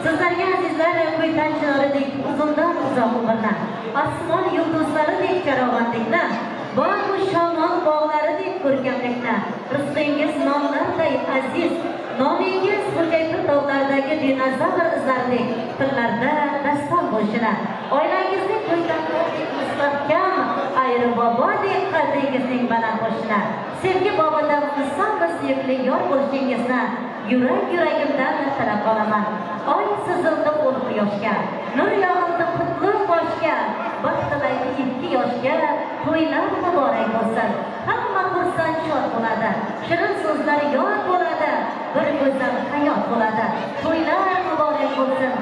sizlarga azizlar Quytan chinoridek uzundan uzoq umrlar, osmon yulduzlaridek charog'onlikni, bog'u shamol bog'laridek ko'rkamlikni, rizqingiz nonlarday aziz, nomingiz Xo'jaypir tog'laridagi dinozavr izlaridek tillarda daston bo'lishini, oilangizning Quytandek mustahkam, ayri bobodek qalbingizning baland bo'lishini, sevgi bobida misol va suyukli yor bo'lishingizni yurak yuragimdan tilab qolaman. Oy sizildi o'l quyoshga, nur yog'ildi qutli boshga, baxt tilaydi ikki yoshga, to'ylar muborak bo'lsin. Hamma xursand shod bo'ladi, shirin so'zlar yod bo'ladi, bir go'zal hayot bo'ladi. To'ylar muborak bo'lsin.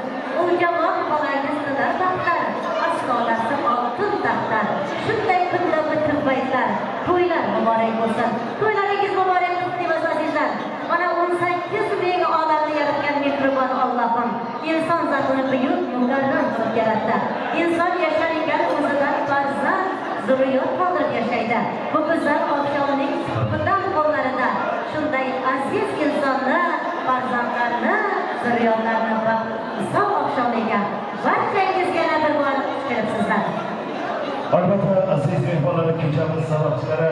Uljamon xolangiz tilar baxtlar, ostonasi oltin taxtlar. Shunday kunda bitim paytlar, to'ylar muborak bo'lsin. To'ylaringiz muborak bo'lsin deymiz azizlar. Mana 18 ming olamni yaratgan mehribon Allohim inson zotini buyuk mukarram qilib yaratdi. Inson yashar ekan o'zidan farzand, zurriyot qoldirib yashaydi. Bu go'zal oqshomning suhbidan qo'llarida shunday aziz insonni, farzandlarni, zurriyotlarni misol oqshomiga barchangiz yana bir bor xush kelibsizlar. Albatta aziz mehmonlar, kechamiz sababchilari,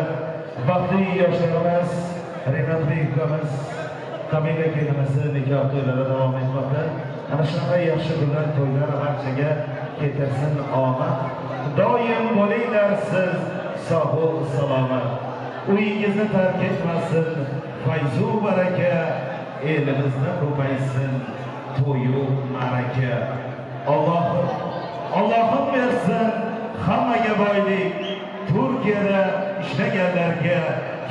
baxtli yoshlarimiz, Rinatbek ukamiz, Kamila kelinimizni nikoh to'ylari davom etmoqda. Ana shunaqa yaxshi kunlar, to'ylar barchaga keltirsin omad. Doim bo'linglar siz sog' salomat. Uyingizni tark etmasin fayzu baraka, elimizni ko'paysin to'yu ma'raka. Allohim bersin hammaga boylik, Turkiyada ishlaganlarga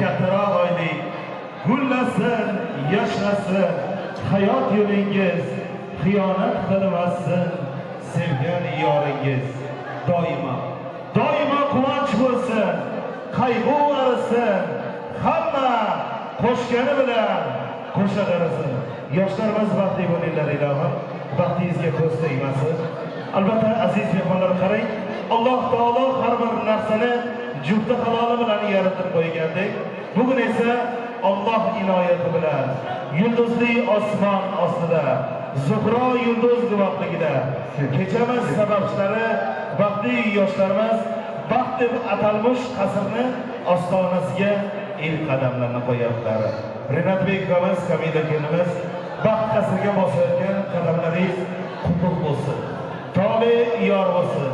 kattaroq oylik. Gullasin, yashnasin hayot yo'lingiz, xiyonat qilmasin sevgan yoringiz. Doimo, doimo quvonch bo'lsin, qayg'u arisin, hamma qo'shgani bilan qo'sha qarasin. Yoshlarimiz baxtli bo'linglar ilohim, baxtingizga ko'z tegmasin. Albatta aziz mehmonlar qarang, Alloh taolo har bir narsani jufti haloli bilan yaratib qo'ygandek, bugun esa Alloh inoyati bilan yulduzli osmon ostida, Zuhro yulduz guvohligida kechamiz sababchilari, baxtli yoshlarimiz baxt deb atalmish qasrni ostonasiga ilk qadamlarni qo'yaptilar. Rinatbek ukamiz, Kamila kelinimiz baxt qasriga bosayotgan qadamlaringiz qutlug' bo'lsin. Tole yor bo'lsin.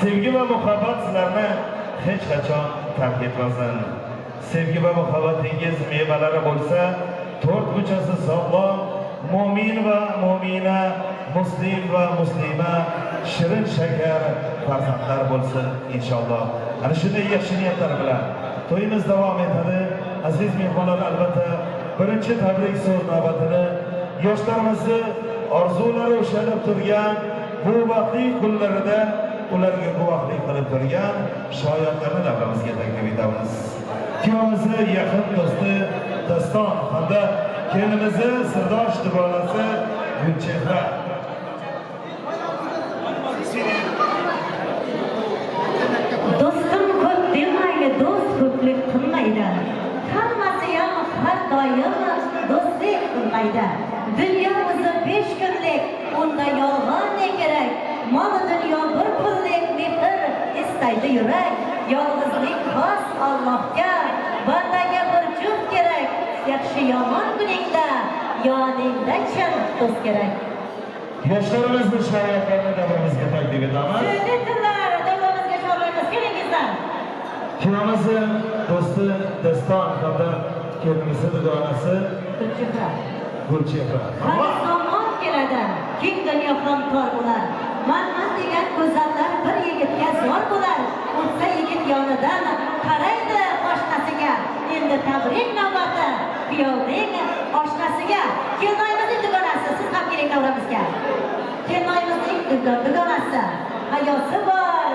Sevgi va muhabbat sizlarni hech qachon tark etmasin. Sevgi va muhabbatingiz mevalari bo'lsa, to'rt ko'chasi sog'lom, mo'min va mo'mina, muslim va muslima, shirin shakar farzandlar bo'lsin inshaalloh. Ana shunday yaxshi niyatlar bilan to'yimiz davom etadi. Aziz mehmonlar, albatta birinchi tabrik so'z navbatini yoshlarimizni orzulari ushalib turgan bu baxtli kunlarida ularga guvohlik qilib turgan shoirlarni davramizga taklif etamiz. Kuyovimizni yaqin do'sti Daston hamda kelinimizni sirdosh dugonasi Gulchehra. Do'stim ko'p demaydi, do'st ko'plik qilmaydi. Hammasi ham har doim do'stlik qilmaydi. Dunyo o'zi 5 kunlik, unda yolg'on ne kerak? Mol dunyo bir pullik, mehr istaydi yurak. Yolg'izlik xos Allohga, bandaga bir juft kerak. Yaxshi yomon kuningda yoningda chin do'st kerak. Yoshlarimizni shoirlarni davramizga taklif etamiz. Tillar davramizga chorlaymiz, kelingizlar. Kuyovimizni do'sti Daston hamda kelinimizni dugonasi Gulchehra. Gulchehra. Har zamon keladi, keng dunyo ham tor bo'lar. Manman degan go'zallar bir yigitga zor bo'lar. O'tsa yigit yonidan qaraydi oshnasiga. Endi tabrik navbati kuyovning oshnasiga. Kelinoyimizning dugonasi, siz ham keling davramizga. Kelinoyimizning dugonasi, hayosi bor,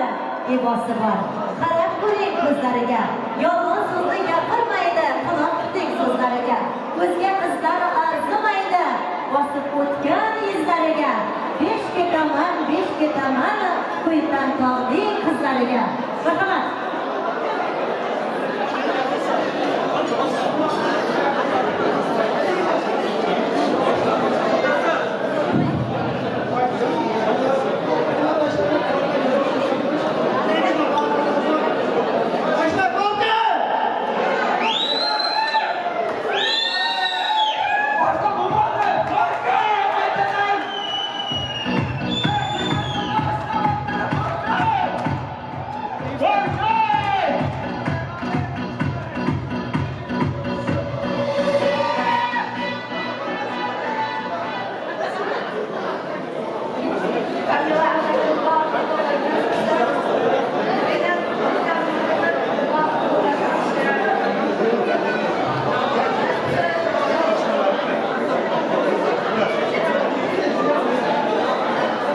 ibosi bor. Qarab ko'ring ko'zlariga, yolg'on so'zni gapirmaydi, quloq tuting so'zlariga. O'zga qizlar arzimaydi, bosib o'tgan izlariga. 5 ketaman, 5 ketaman, Quytan tog'alariga. Marhamat.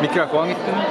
Mikrofon gitti mi?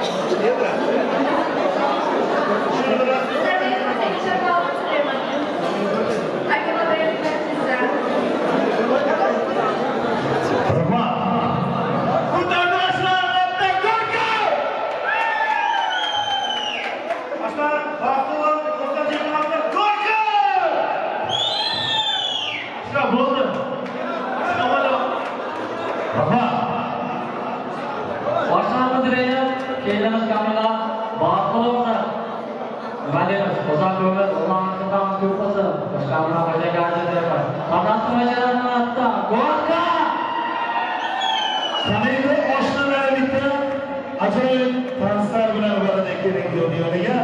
Ajoyib danslar bilan ularni kerak yoniga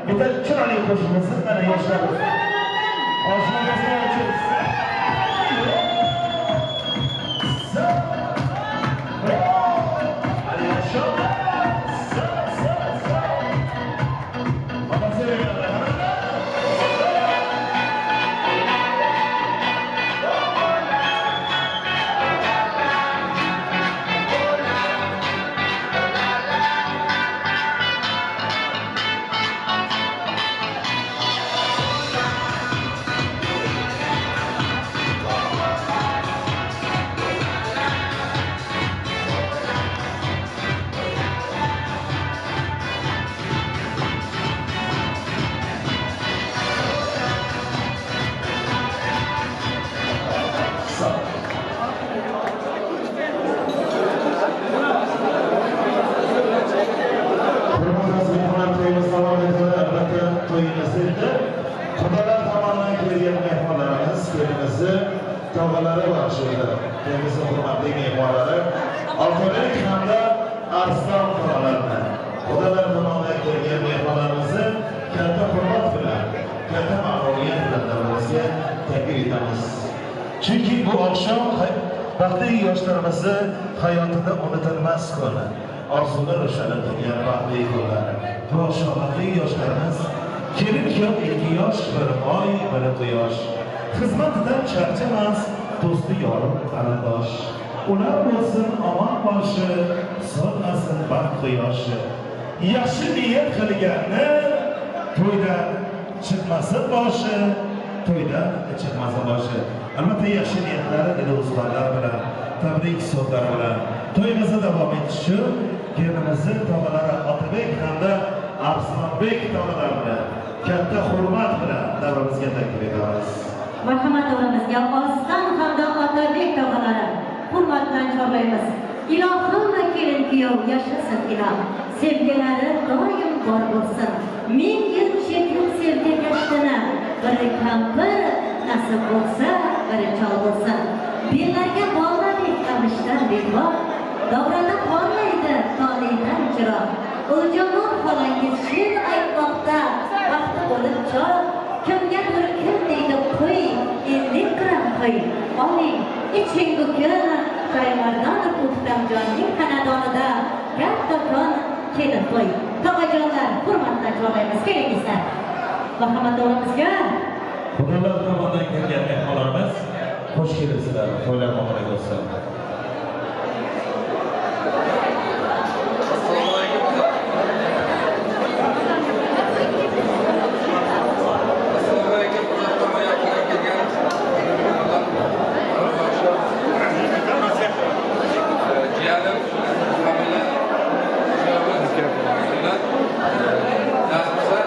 bitta chiroyli qo'shilsin mana yoshlar. Oshna do'stlar uchun. Tog'alari va shunda to'yimizni hurmatli mehmonlari Otabek hamda Arslon xonalarini xudolar tomonidan kelgan mehmonlarimizni katta hurmat bilan, katta ma'naviyat bilan davramizga taklif etamiz. Chunki bu oqshom baxtli yoshlarimizni hayotida unutilmas kun, orzular ro'shanib turgan baxtli kunlar. Bu oqshom baxtli yoshlarimiz kelin kuyov ikki yosh, bir oy, bir quyosh. Xizmatidan charchamas, do'sti yorim qarindosh. Ular bo'lsin omon boshi, so'nmasin baxt quyoshi. Yaxshi niyat qilganni to'ydan chiqmasin boshi, to'ydan chiqmasin boshi. Albatta yaxshi niyatlari dilozorlar bilan, tabrik so'zlari bilan to'yimizni davom etish uchun kelinimizni tog'alari Otabek hamda Arslonbek tog'alarini katta hurmat bilan davramizga taklif etamiz. Marhamat davramizga Oston hamda Otabek tog'alari hurmat bilan chorlaymiz. Ilohim kelin kuyov yashasin iloh. Sevgilari doim bor bo'lsin. Ming yil chekib sevgi gashtini, biri kampir nasib bo'lsa, biri chol bo'lsin. Bellarga bog'ladek qamishdan belbog', davrada porlaydi toleydan chiroq. Uljamon xolangiz she'r aytmoqda, vaqti bo'lib chog'. Kimgadir kim deydi qo'y, 50 gram qo'y. Oling, iching bu kun Shaymardanov O'ktamjonning xonadonida kattakon kelin to'y. Tog'ajonlar, hurmat bilan chorlaymiz. Kelingizlar. Marhamat davramizga. Xudolar tomonidan kelgan mehmonlarimiz, xush kelibsizlar. To'ylar muborak bo'lsin. Nasipse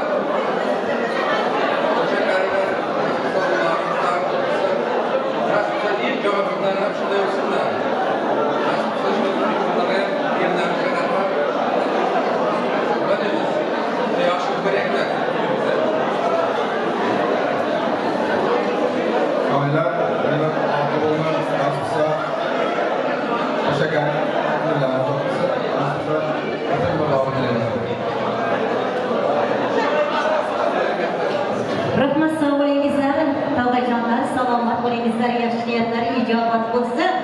bo'lsin.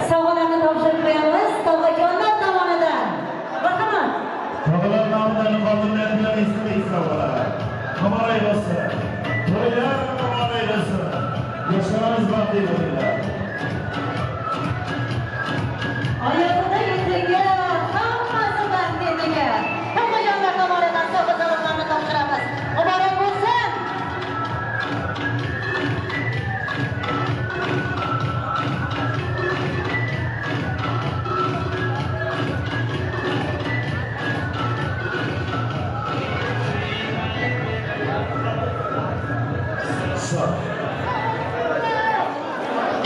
Sovg'alarni topshirib qo'yamiz tog'ajonlar tomonidan. Marhamat. Tog'alar nomidan xodimlar bilan esdalik sovg'alar. Muborak bo'lsin. To'ylar muborak bo'lsin. Yoshlarimiz baxtli bo'linglar. Oyog'ida yuziga, hammasi baxtliga. Tog'ajonlar tomonidan sovg'a salomlarni topshiramiz. Muborak bo'lsin.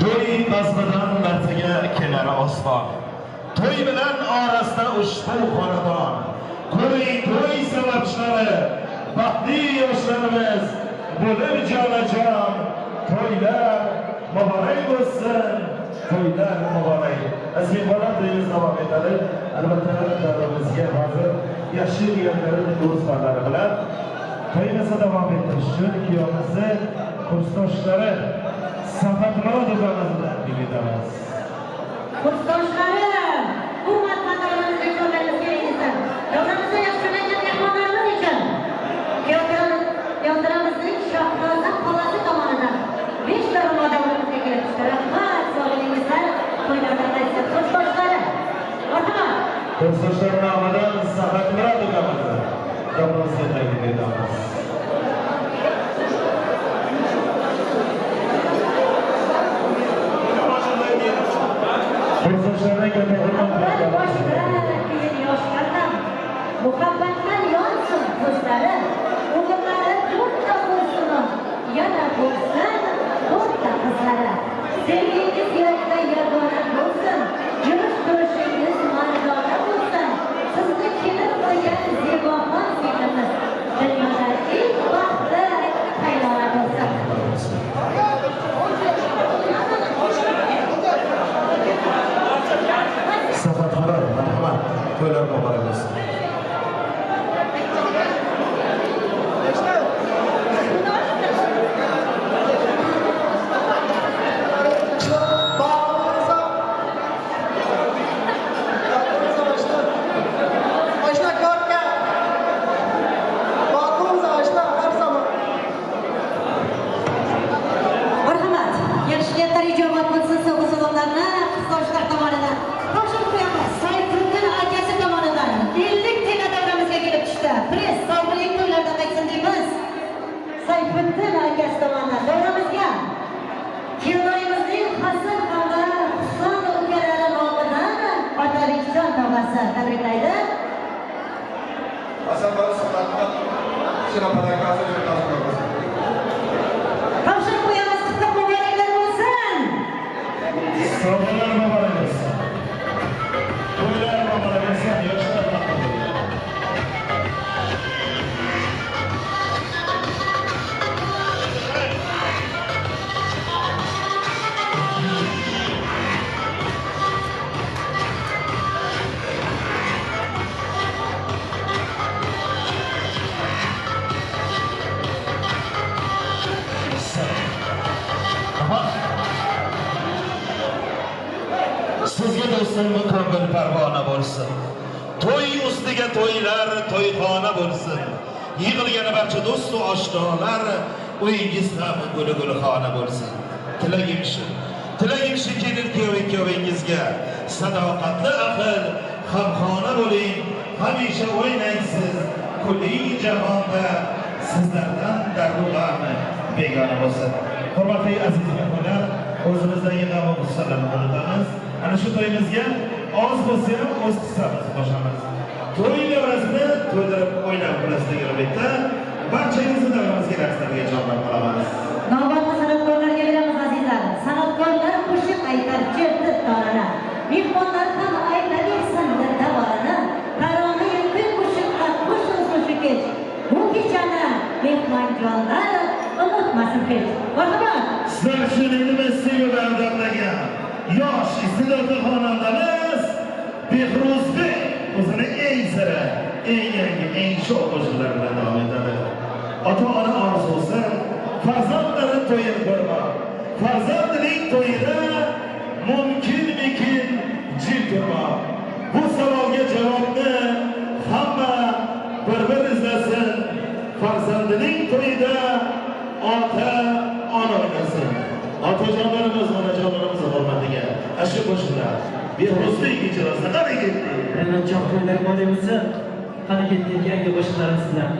To'y bazmidan martaga kelar osmon. To'y bilan orasida ushbu xonadon. Ko'ring to'y sababchilari, baxtli yoshlarimiz bo'lib jonajon. To'ylar muborak bo'lsin, to'ylar muborak. Aziz mehmonlar, to'yimiz davom etadi. Albatta, davramizga hozir yaxshi niyatlari, do'stlarlari bilan to'yimizni davom ettirish uchun kuyovimizni kursdoshlari Safatmurod ukamiz bilan etamiz. Kursdoshlari, hurmatli davramizga chorlaymiz kelingizlar. Davramizda yaxshilangan mehmonlarimiz uchun kuyovlarimizning Shohnoza xolasi tomonidan 5 daromad davramizga kelib tushdi. Rahmat, sog'lig'ingizlar, to'ylardan qaytsin. Kursdoshlari, marhamat. Kursdoshlar nomidan Safatmurod ukamizni davramizga taklif etamiz. Muhabbatdan yonsin ko'zlari, o'g'illari to'rtta bo'lsin, yana bo'lsin to'rtta qizlari. Sevgingiz yakka yagona bo'lsin, yurish turishingiz mardona bo'lsin. Sizni kelin qilgan zeboxon singlimiz dunyoda eng baxtli qaynona bo'lsin. Safatmurod, marhamat. To'ylar muborak bo'lsin. Marhamat. Yaxshi niyatlar ijobat bo'lsin, sovg'a salomlarni qizdoshlar tomonidan topshirib qo'yamiz. Sayfiddin akasi tomonidan 50 tilla davramizga kelib tushdi. Press sog'lik to'ylardan qaytsin deymiz. Sayfiddin akasi tomonidan davramizga kelinoyimizning Hasan hamda Husan ukalari nomidan Otabekjon tog'asi tabriklaydi. Hasan Topshirib qo'yamiz, qutlug' muboraklar bo'lsin. Sovg'alar muborak bo'lsin. To'ylar muborak bo'lsin, yoshlar baxtli bo'lsin. Sizga do'stim ko'ngil parvona bo'lsin. To'y ustiga to'ylar, to'yxona bo'lsin. Yig'ilgan barcha do'st va oshnolar, uyingiz ham guli-gulxona bo'lsin. Tilagim shu. Tilagim shu kelin kuyov ikkovingizga sadoqatli ahil, hamxona bo'ling, hamisha o'ynaysiz, kuling jahonda sizlardan dardu g'am begona bo'lsin. Hurmatli aziz mehmonlar, o'zimizdagi g'am va g'ussalarni unutamiz. Ana shu to'yimizga oz bo'lsa ham o'z hissamizni qo'shamiz. To'y davrasini to'ydirib o'ynab qolasiz degan umidda barchangizni davramizga raqslarga chorlab qolamiz. Navbatni san'atkorlarga beramiz azizlar. San'atkorlar qo'shiq aytar chertib torana. Mehmonlar ham aytaversin dildavorani. Tarona kuy qo'shiqqa qo'shilsin shu kech. Bu kechani mehmonjonlar unutmasin hech. Marhamat. Sizlar uchun elimiz sevib ardaqlagan yosh iste'dodli xonandamiz Behruzbek o'zini eng sira, eng yangi, eng sho'x qo'shiqlari bilan davom etadi. Ota-ona orzusi farzandlari to'yini ko'rmoq. Farzandining to'yida mumkinmikin jim turmoq? Bu savolga javobni hamma bir-bir izlasin. Farzandining to'yida ota ona o'ynasin. Otajonlarimiz, onajonlarimiz hurmatiga shu qo'shiqlar Behruzlik ijrosida qani ketdi. Rinatjon to'ylar bo'lsa, bo'lsa, qani ketdik yangi qo'shiqlarimiz bilan.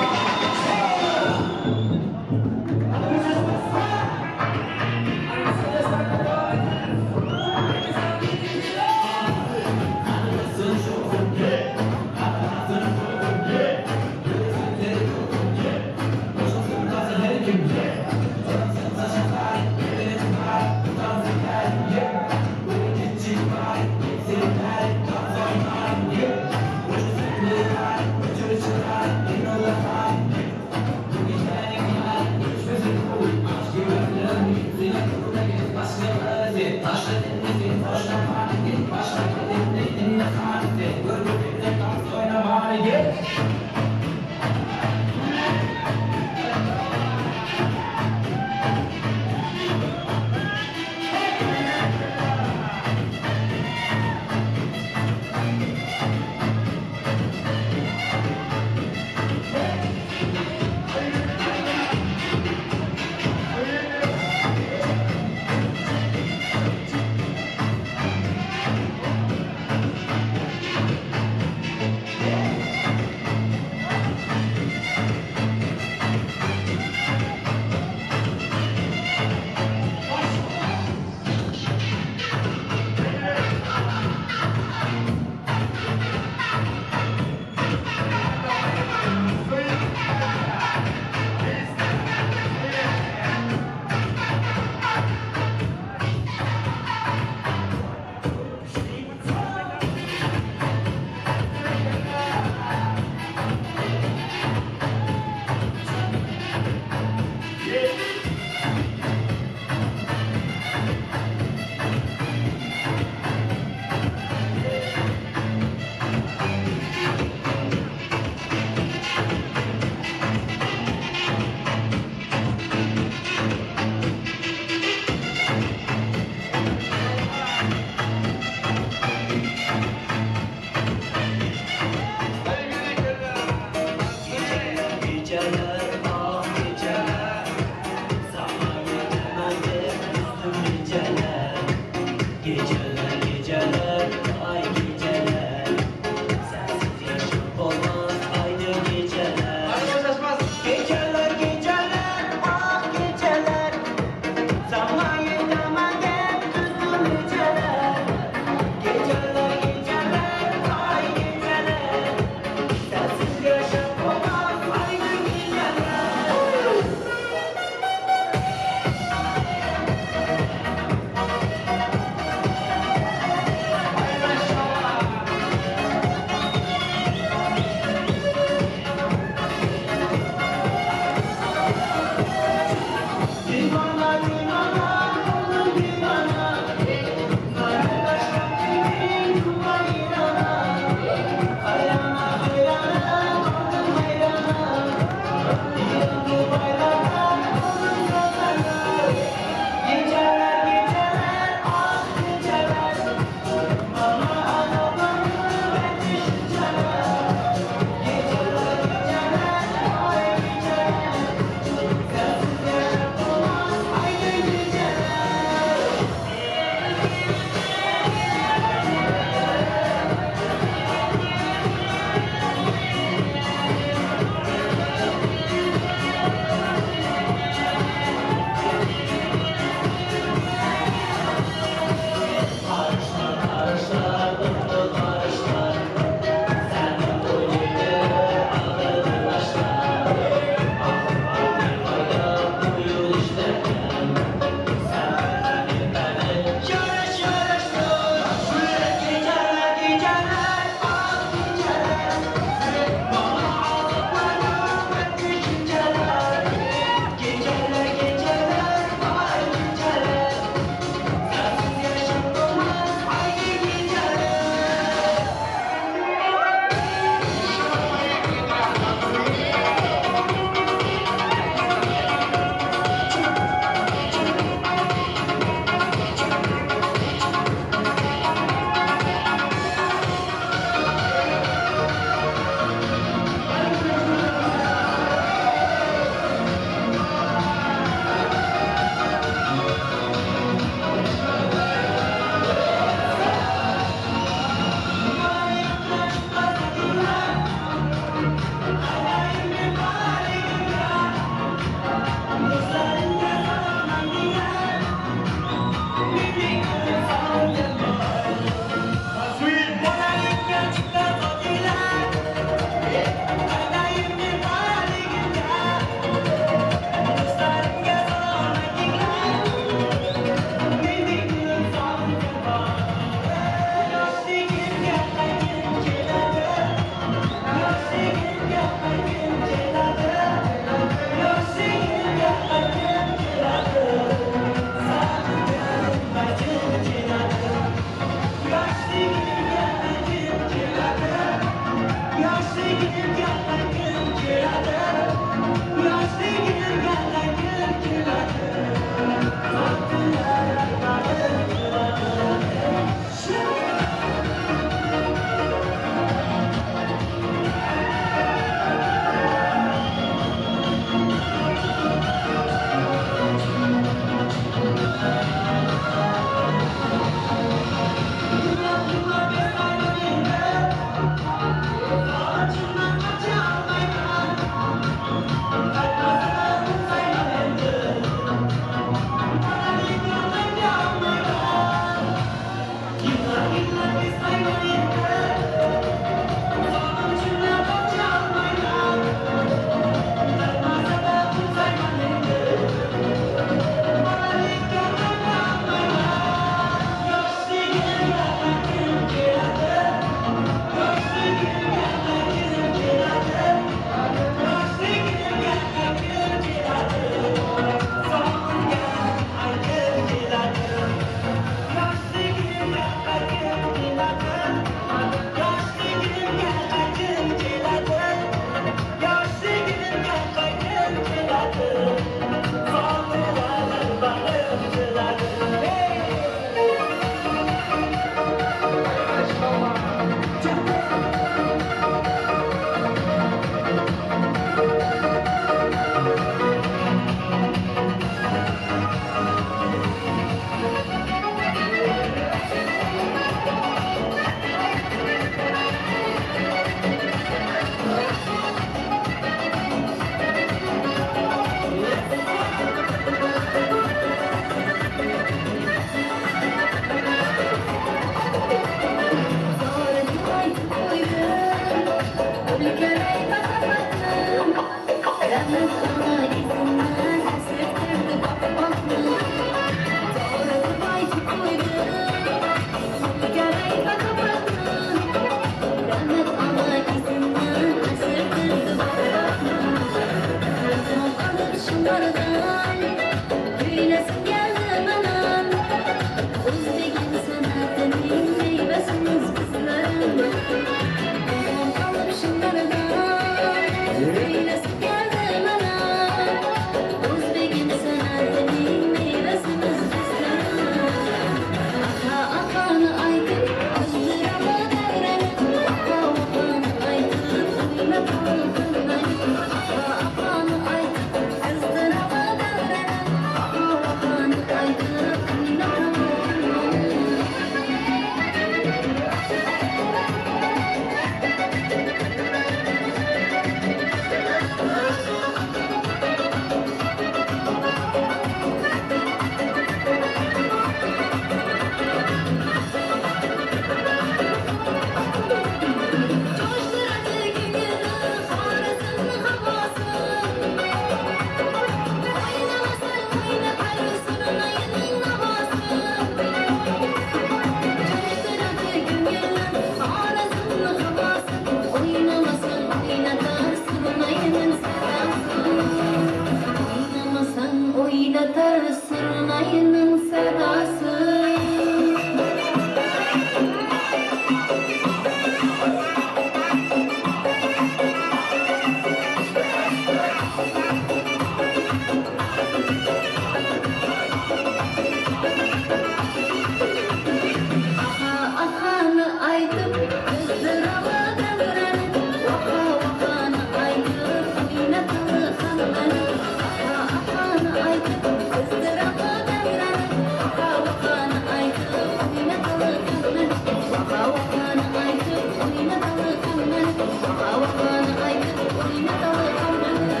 Aytib qizdiraman davrani, vaqa vaqani aytib o'ynatadi hammani. Aqa aqani aytib qizdiraman davrani, vaqa vaqani aytib o'ynatadi hammani. Vaqa vaqani aytib o'ynatadi hammani. Vaqa vaqani aytib o'ynatadi hammani.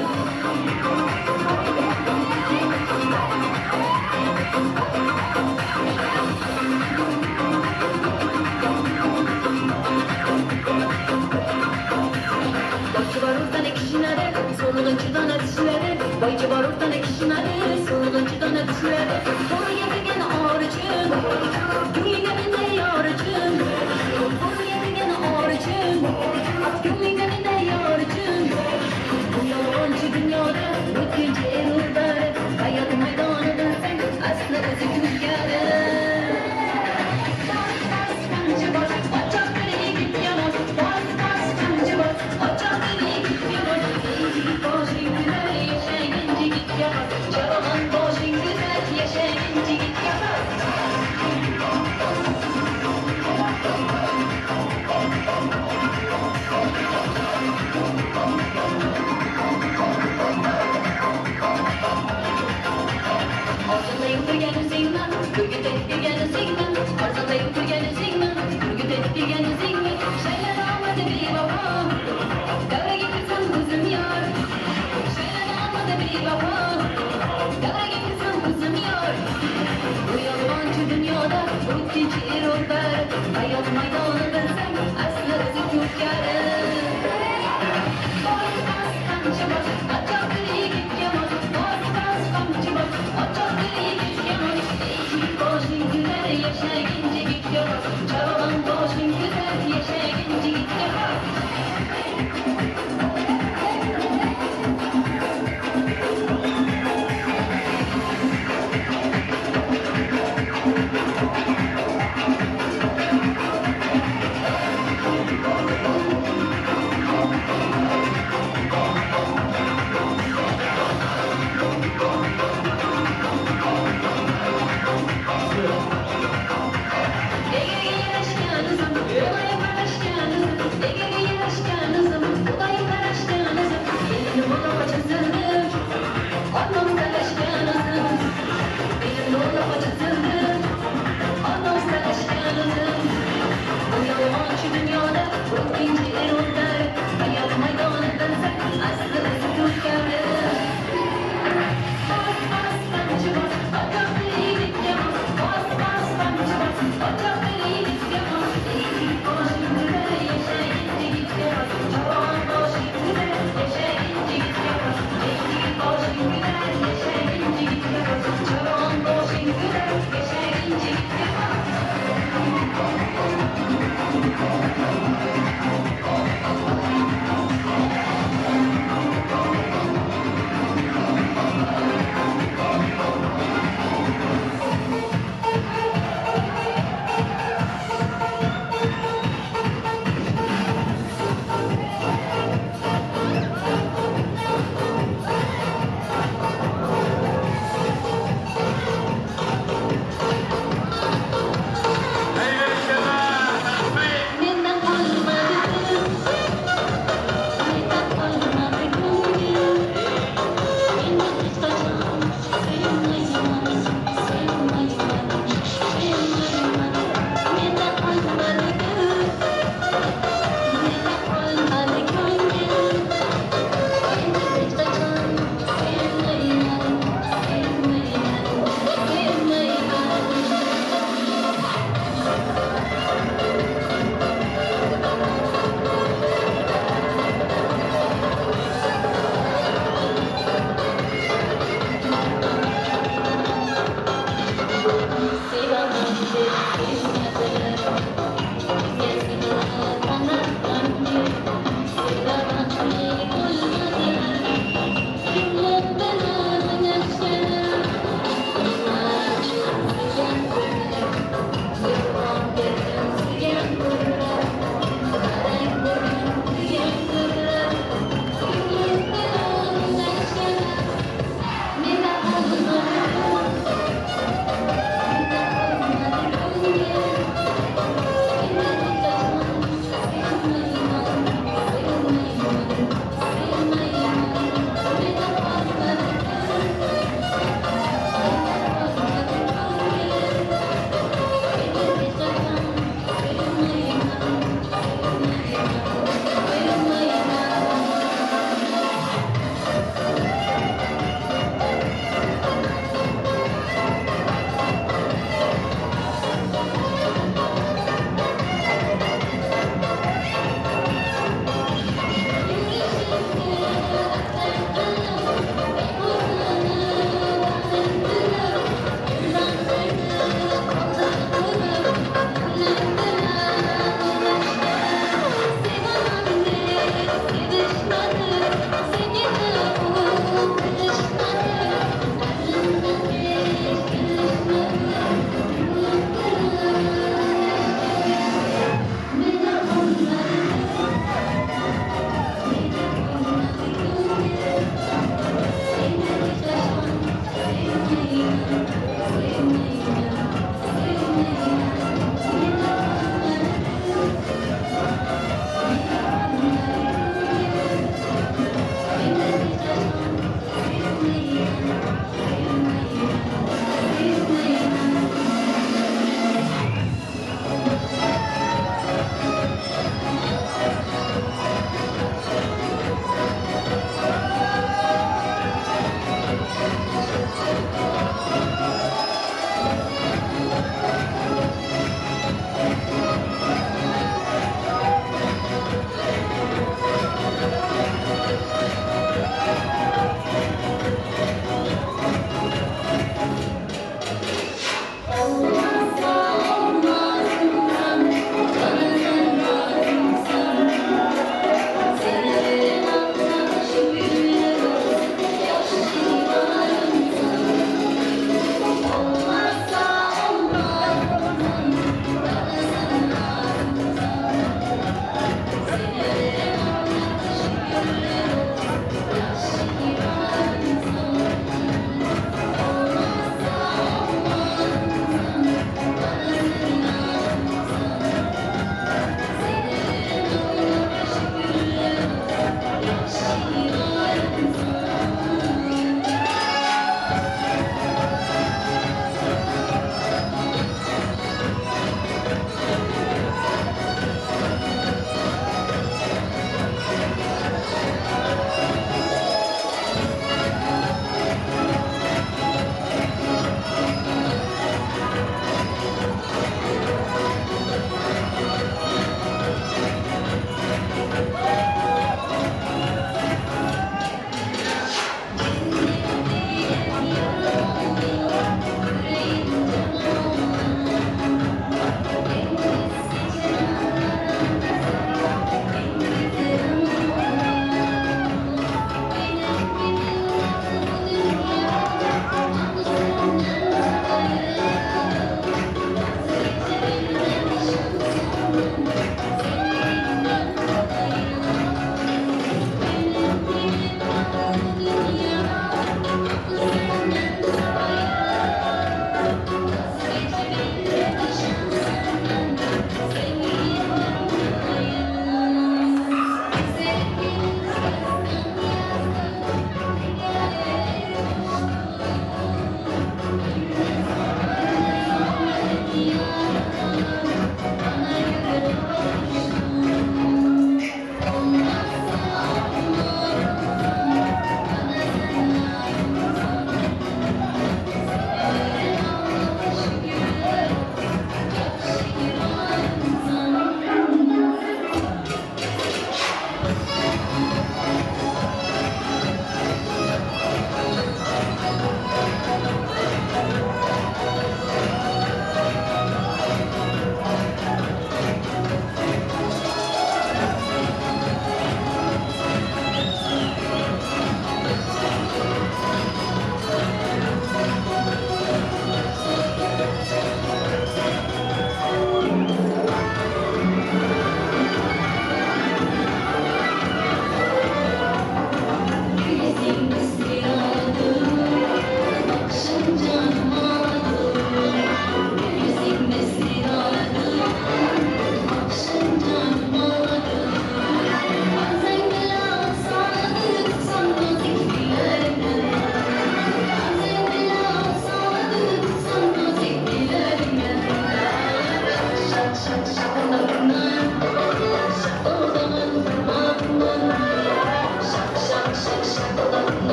Boychi bor o'rtani kishinadi, so'lg'inchi dona tishlari. Boychi bor o'rtani kishinadi, so'lg'inchi dona tishlari. To'g'riga kirgan or uchun, ko'nglingga menday yor uchun. To'g'riga kirgan or uchun, ko'nglingga menday yor uchun. Bu yolg'onchi dunyoda o'tkinchi erur bari. Hayot maydoni bilsang, asli o'zi kulgari. Bos bos qamchi bos, ochoq yigit yomon. Bos bos qamchi bos, ochoq yigit yomon. Ey yigit boshing kular, yashagin yigitga xos. Chavag'on boshing kular, yashagin yigitga xos. Arzonda o'tirgan o'zingmi, burgut ettirgan o'zingmi? Arzonda o'tirgan o'zingmi, burgut ettirgan o'zingmi? Shaylar olmadi bevafo, davraga kirsam o'zim yor. Shaylar olmadi bevafo, davraga kirsam o'zim yor. Bu yolg'onchi dunyoda o'tkinchi erur bari. Hayot maydoni bilsang, asli o'zi ko'kari. Bos bos qamchi bos, ochoq yigitga mos. Bos bos qamchi bos, ochoq yigitga mos. Ey yigit boshing kular, yashagin yigitga xos. Chavag'on boshing kular, yashagin yigitga xos. Egarga yarashgan o'zim, Xudoyim qarashgan o'zim. Egarga yarashgan o'zim, Xudoyim qarashgan o'zim. Elim uloq chizildim, Olloh talashgan o'zim. Elim uloq chizildim, Olloh talashgan o'zim. Bu yolg'onchi dunyoda o'tkinchi erur. Hayot maydoni bilsang, asli o'zi ko'kari. Bos bos qamchi bos, ochoq yigitga mos. Bos bos qamchi bos, ochoq yigitga mos. Ey yigit boshing kular, yashagin yigitga xos. Chavon boshing kular, yashagin yigitga xos. Ey yigit boshing kular, yashagin yigitga xos. Chavon boshing kular, yashagin yigitga xos.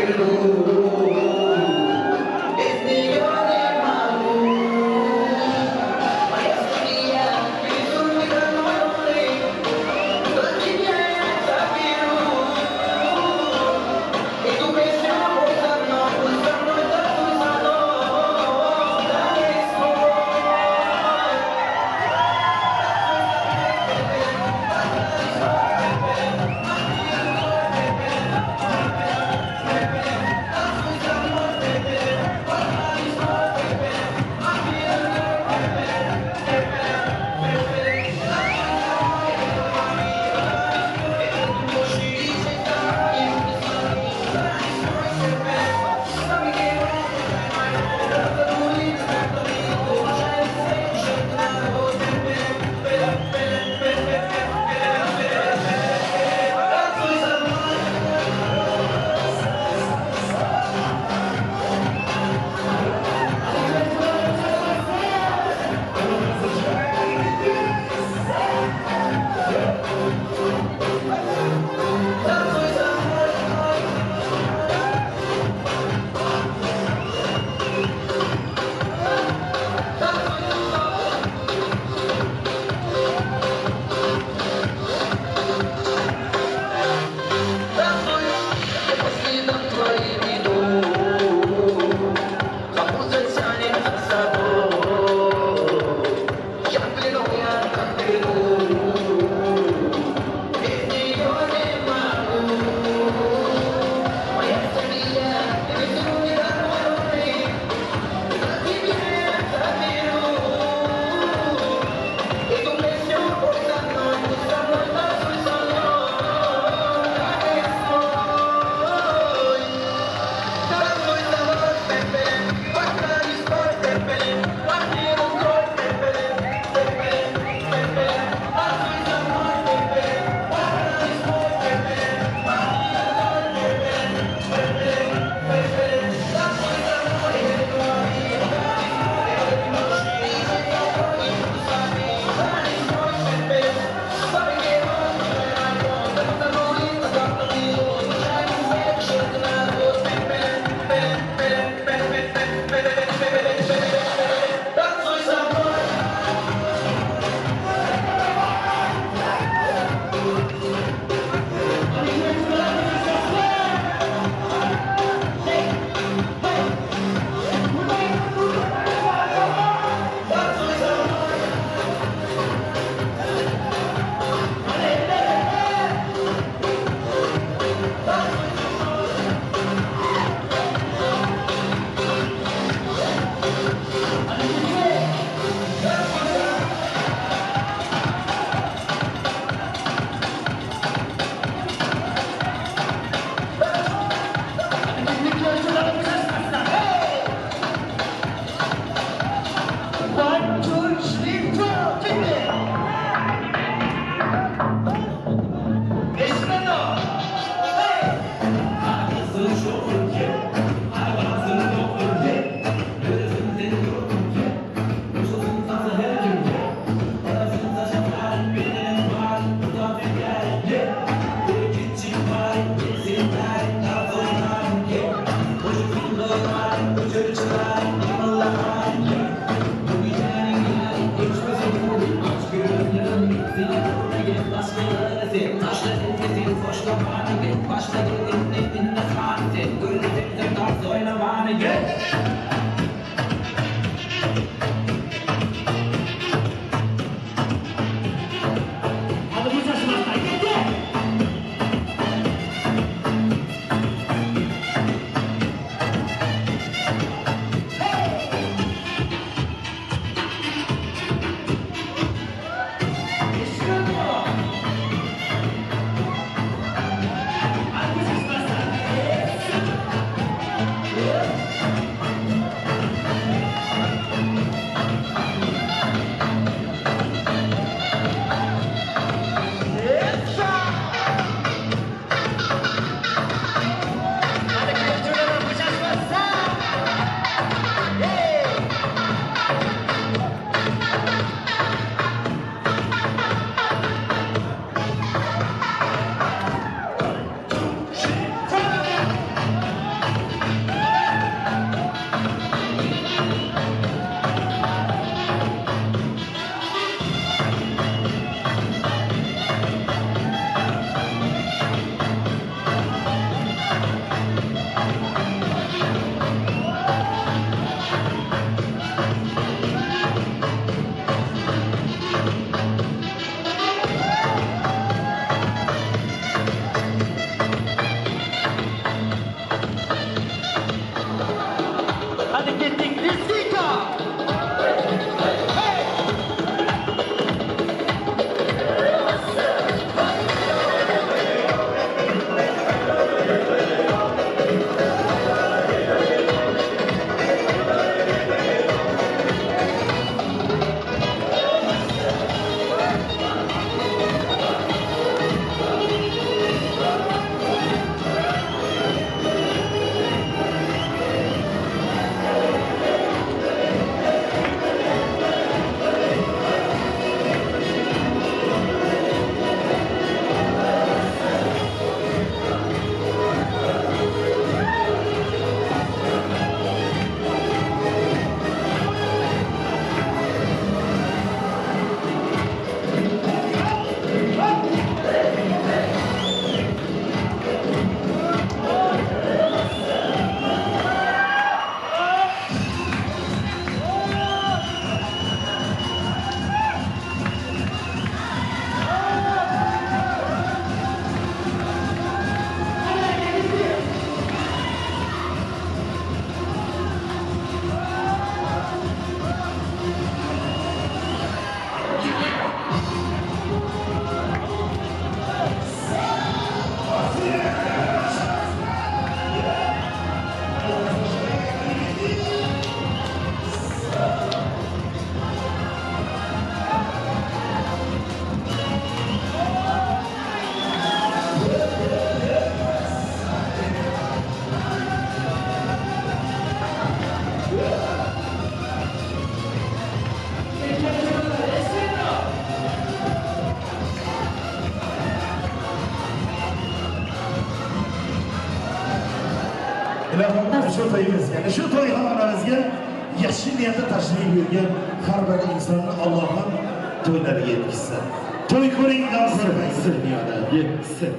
Если я не могу, моя стихия, рисунок мой, то тебя я заберу. И ту песню пусть со мной, танцуй со мной, танец мой. Yeah. Ilohim shu to'yimizga, shu to'yxonamizga yaxshi niyatda tashrif buyurgan har bir insonni Allohim to'ylariga yetkazsin. To'y ko'ring, g'am ko'rmang dunyoda. Yetsin.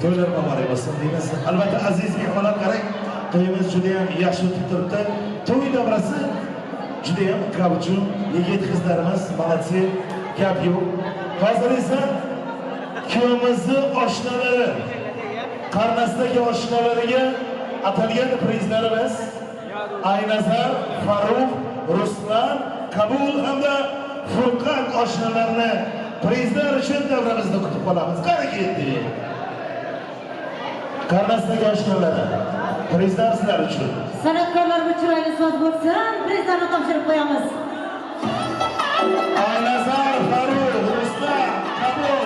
To'ylar muborak bo'lsin deymiz. Albatta aziz mehmonlar, qarang, to'yimiz juda ham yaxshi o'tib turibdi. To'y davrasi juda ham gavjum, yigit qizlarimiz молодцы, gap yo'q. Hozir esa kuyovimizni oshnalari, qarnasdagi oshnalariga atalgan prizlarimiz Aynazar, Farruh, Ruslan, Kabul hamda Furqat oshnalarini prizlar uchun davramizda kutib qolamiz. Qani ketdik. Qarnasdagi oshnalari, prizlar sizlar uchun. San'atkorlarga chiroyli so'z bo'lsin, prizlarni topshirib qo'yamiz. Aynazar, Farruh, Ruslan, Kabul,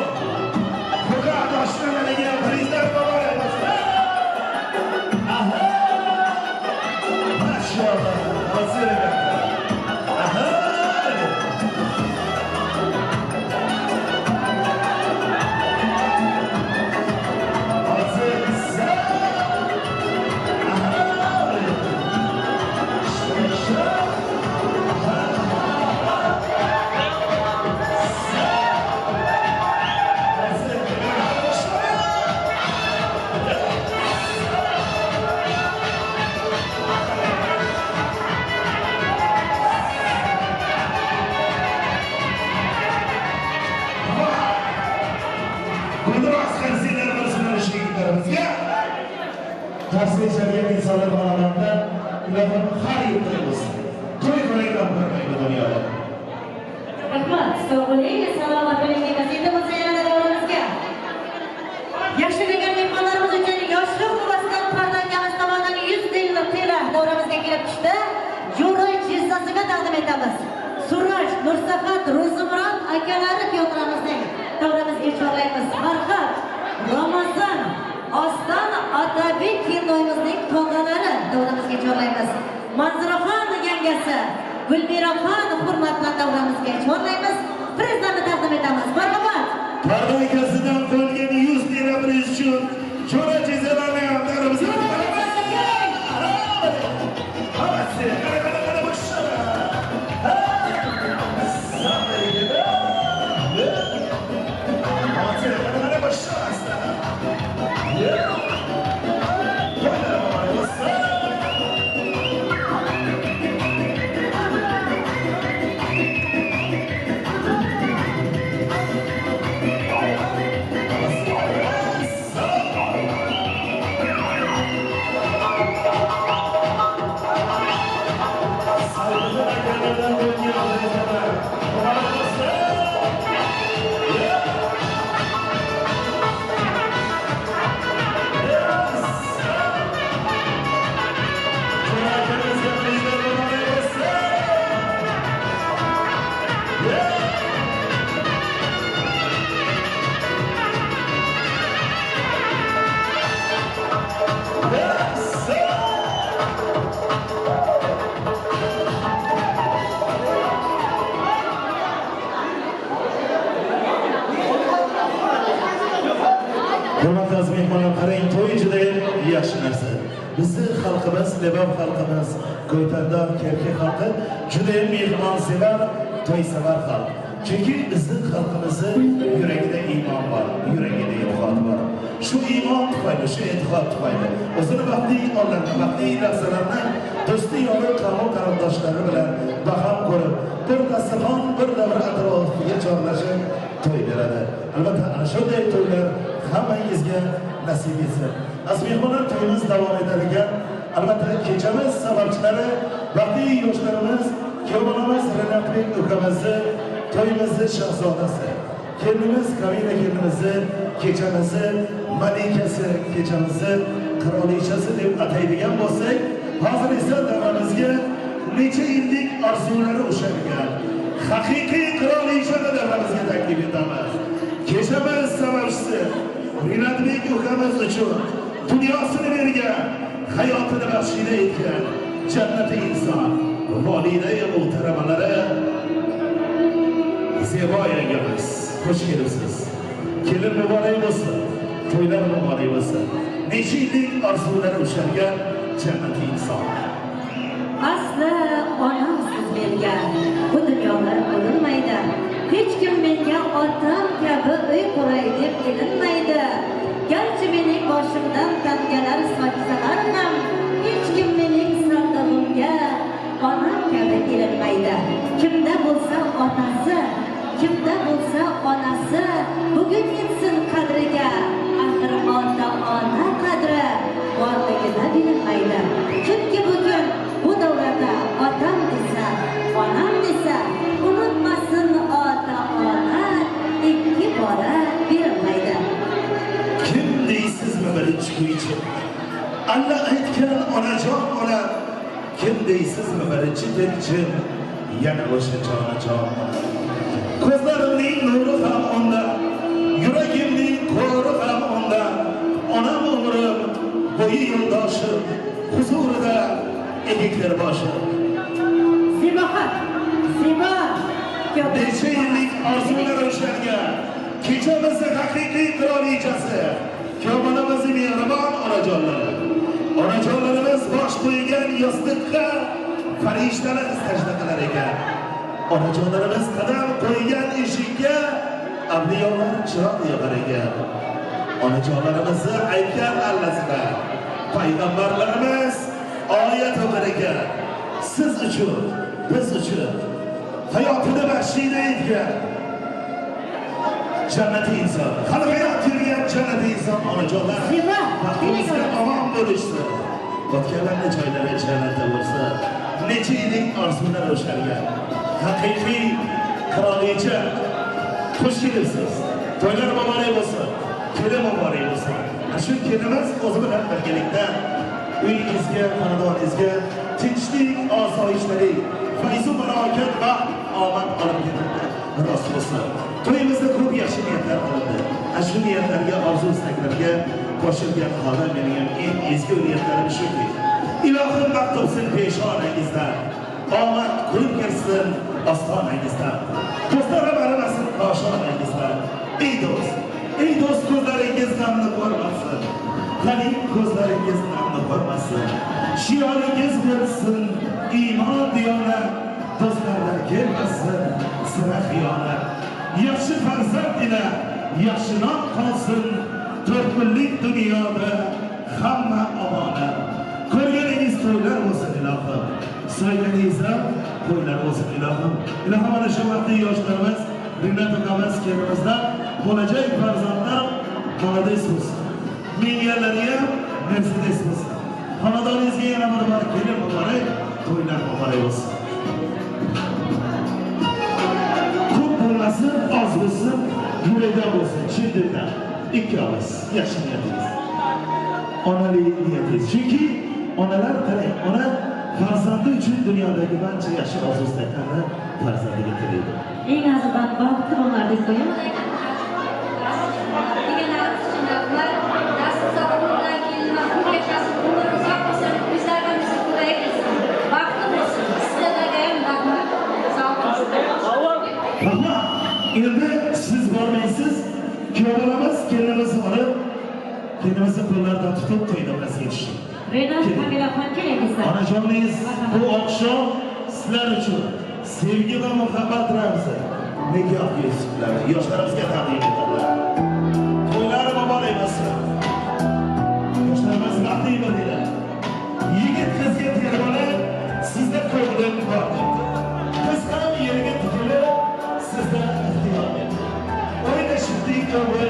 Furqat oshnalariga prizlar muborak bo'lsin. Aha! Mashallah. Aha! Tavsiya chalgan insonlar xonadonida ilohim har yil to'y bo'lsin. To'y ko'ring, g'am ko'rmang bu dunyoda. Rahmat, sog' bo'ling, salomat bo'ling deymiz. Endi bo'lsa yana davramizga. Yaxshi degan mehmonlarimiz uchun yoshlik quvvasidan Pardangamiz tomonidan 100 TL davramizga kelib tushdi. Jo'roy jizzasiga taqdim etamiz. Suraj, Nursahat, Ro'zimurod akalari kuyovlarimizning davramizga chorlaymiz. Farhad, Ramazon, Oston Otabek kelinoyimizning tog'alari davramizga chorlaymiz. Manzuraxon yangasi, Gulmiraxon hurmat bilan davramizga chorlaymiz. Prizlarni taqdim etamiz. Marhamat. Pardangasidan qo'yilgan 100 TL priz uchun Jo'ra jizalarni ham davramizga hammasi qara qara qara boshlar. Qara qara boshlar. Hurmatli aziz mehmonlar, qarang, to'y juda yaxshi narsa. Bizni xalqimiz, Lebap xalqimiz, Ko'ytanda, Kerki xalqi juda mehmonsevar, to'ysevar xalq. Chunki bizni xalqimizni yuragida iymon bor, yuragida e'tiqod bor. Shu iymon tufayli, shu e'tiqod tufayli o'zini baxtli onlarni, baxtli lahzalarni do'sti yori, qavm qarindoshlari bilan baham ko'rib, bir dasturxon, bir davra atrofiga chorlashib to'y beradi. Albatta ana shunday to'ylar hammangizga nasib etsin. Aziz mehmonlar, to'yimiz davom etar ekan, albatta kechamiz sababchilari baxtli yoshlarimiz, kuyovimiz Rinatbek ukamizni, to'yimizni shahzodasi, kelinimiz Kamila kelinimizni, kechamizni malikasi, kechamizni qirolichasi deb ataydigan bo'lsak, hozir esa davramizga necha yillik orzulari ushalgan haqiqiy qirolichani davramizga taklif etamiz. Kechamiz sababchisi Rinatbek ukamiz uchun dunyosini bergan, hayotini baxshida etgan jannati inson, volidai muhtaramalari Zebo yangamiz, xush kelibsiz. Kelin muborak bo'lsin, to'ylar muborak bo'lsin. Necha yillik orzulari ushalgan jannati inson. Asli onamsiz menga bu dunyolar bo'linmaydi. Hech kim menga otam kabi uy quray deb ilinmaydi. Garchi mening boshimdan tangalar sochsalar ham, hech kim mening sandig'imga onam kabi ilinmaydi. Kimda bo'lsa otasi, kimda bo'lsa onasi, bugun yetsin qadriga, axir ota-ona qadri borligida bilinmaydi. Kimki bugun bu davrada otam desa, onam desa, unutmasin ota-ona ikki bora berilmaydi. Kim deysizmi birinchi kuychi? Alla aytgan onajon ona. Kim deysizmi birinchi tilchi? Yana o'sha jonajon ona. Ko'zlarimning nuri ham unda, yuragimning ko'ri ham unda. Onam umrim bo'yi yo'ldoshim, huzurida egiklar boshi. Zebaxon, Zeba. Necha yillik orzular ushalgan kechamizni haqiqiy qirolichasi, ko'ngilimizni mehribon onajonlari. Onajonlarimiz bosh qo'ygan yostiqqa farishtalar sajda qilar ekan. Onajonlarimiz qadam qo'ygan eshikka avliyolar chiroq yog'ar ekan. Onajonlarimizni aytgan allasida payg'ambarlarimiz oyat o'qir ekan. Siz uchun, biz uchun hayotini baxshida etgan jannati inson, hali hayot yurgan jannati inson onajonlar baxtimizga omon bo'lishsin. Yotganlarni joylari jannatda bo'lsin. Necha yillik orzular o'shalgan haqiqiy qirolicha, xush kelibsiz. To'ylar muborak bo'lsin, kelin muborak bo'lsin. Shu kelinimiz o'zi bilan birgalikda uyingizga, xonadoningizga tinchlik, osoyishtalik, fayzu barokat va omad olib kelibdi. Rost bo'lsin. To'yimizda ko'p yaxshi niyatlar qilindi. Shu niyatlarga, orzu istaklarga qo'shilgan holda mening ham eng ezgu niyatlarim shuki, ilohim baxt topsin peshonangizdan, omad kulib kirsin ostonangizdan, ko'zlarim arimasin koshonangizdan. Ey do'st, ey do'st, ko'zlaringiz g'amni ko'rmasin, qani ko'zlaringiz g'amni ko'rmasin. Shioringiz bo'lsin iymon diyonat, do'stlardan kelmasin sira xiyonat. Yaxshi farzand ila yaxshi nom qolsin, to'rt kunlik dunyoda hamma omonat. Ko'rganingiz to'ylar bo'lsin ilohim, so'yganingiz ham to'ylar bo'lsin ilohim. Ilohim mana shu vaqtda yoshlarimiz, Rinat ukamiz, kelinimizdan bo'lajak farzandlar молодец bo'lsin, minganlari ham Mercedes bo'lsin. Xonadoningizga yana bir bor kelin muborak, to'ylar muborak bo'lsin. Ko'p bo'lmasin, oz bo'lsin, yurakdan bo'lsin, chin dildan. Ikki og'iz yaxshi niyatingiz, onalik niyatingiz. Chunki onalar qarang, ona farzandi uchun dunyodagi barcha yaxshi orzu istaklarni farzandiga tilaydi. Eng aziz baxtli bo'lar deb qo'yaman. Deganlarimiz uchun rahmat. Nasib sog'lig'i bilan kelinlar yashasin, umri uzoq bo'lsin, yuzlarimizni ko'payib qilsin. Baxtli bo'lsin. Sizlarga ham rahmat. Sog' bo'lsin. Rahmat. Endi siz bormaysiz, kuyovlarimiz kelinimizni olib, kelinimizni qo'llaridan tutib to'y davlasiga tushdi. Renat Kamilaxon keling. Onajoningiz bu oqshom sizlar uchun sevgi va muhabbat ramzi nikoh yusuklari yoshlarimizga taqdim etadilar. To'ylari muborak bo'lsin. Yoshlarimiz baxtli bo'linglar. Yigit qizga termilib, sizda ko'nglim bor debdi. Qiz ham yerga tikilib, sizda ixtiyor debdi. O'ynashibdi ikkovi,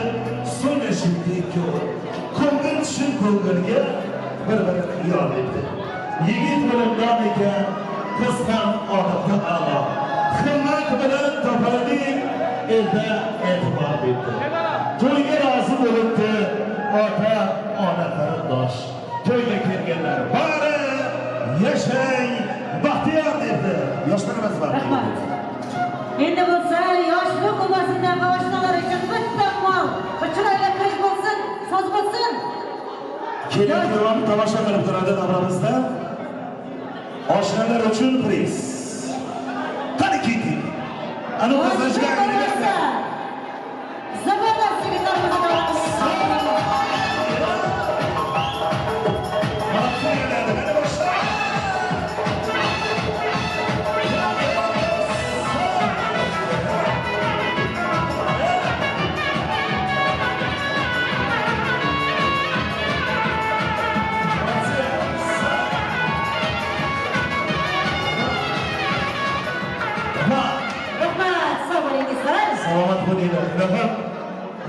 so'ylashibdi ikkovi. Ko'ngil tushib ko'ngilga bir-birini yor debdi. Yigit bilimdon ekan, qiz ham odobda a'lo. Himmat bilan topaylik, elda e'tibor debdi. To'yga rozi bo'libdi ota, ona, qarindosh. To'yga kelganlar bari yashang, baxtiyor debdi. Yoshlarimiz bor. Rahmat. Endi bo'lsa yoshlik quvvasidan va oshnalar uchun bitta mol, bir chiroyli kirish bo'lsin, soz bo'lsin. Kelin kuyovni tomosha qilib turadi davramizda. Oshnalar uchun priz. Qani keting. Ana qizlarga Zabardast yigitlarimizni.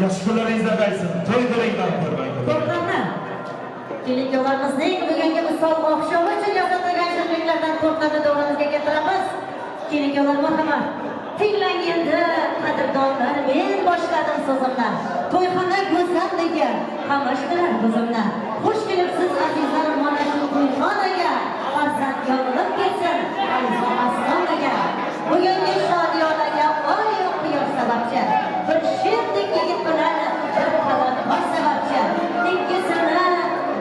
Yaxshi kunlaringizda qaysin. To'y qiling, ko'rmang. To'rtlarni kelinkovlarimizning bugungi misol oqshomi uchun yaratilgan shirinliklardan to'rtlarni davramizga keltiramiz. Kelinkovlar marhamat. Tinglang endi qadrdonlar, men boshladim so'zimni. To'yxona go'zalligi qamashtirar ko'zimni. Xush kelibsiz azizlar mana shu to'yxonaga. Farzand yog'ilib ketsin astonaga. Bugungi shodiyonaga oy quyosh sababchi. Bir sherdek yigit bilan bir qalam sababchi. Ikkisini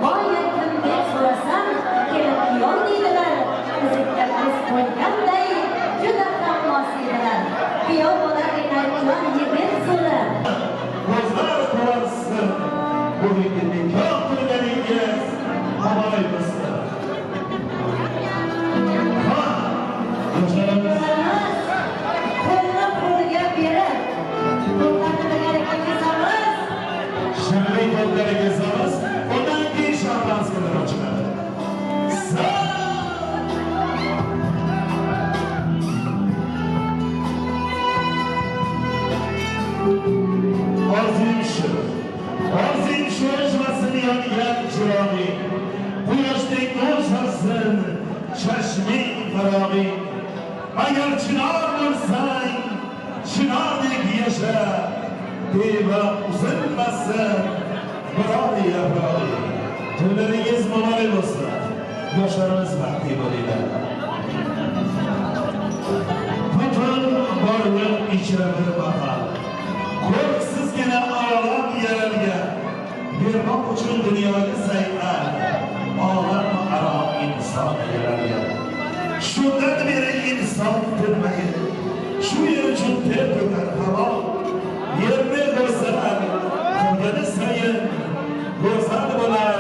boya kim deb so'rasam, kelin kuyov deydilar. O'zingga ko'z qo'yganday juda ham mos edilar. Kuyov bola Rinatjon yigit so'ra. Ko'zlar quvonsin. Bugungi nikoh to'ylaringiz muborak bo'lsin. Ha, yoshlarimiz qo'lni qo'lga berib, to'rtlarni birgalikda kesamiz. Shirinlik to'rtlari kesamiz. Undan keyin shampanskilar ochiladi. Orzum shu. Orzum shu o'chmasin yongan chirog'ing. Quyoshdek nur sochsin chashming farog'ing. Agar chinor bo'lsang, chinordek yasha. Deva uzilmasin biror yaprog'ing. To'ylaringiz muborak bo'lsin. Yoshlarimiz baxtli bo'linglar. Butun borliq ichra bir mahal. Ko'rksizgina olam yaralgan. Bermoq uchun dunyoga sayqal. Olam aro inson yaralgan. Shundan beri inson tinmaydi. Shu yer uchun ter to'kar hamon. Yerni go'zal qilgani sayin go'zal bo'lar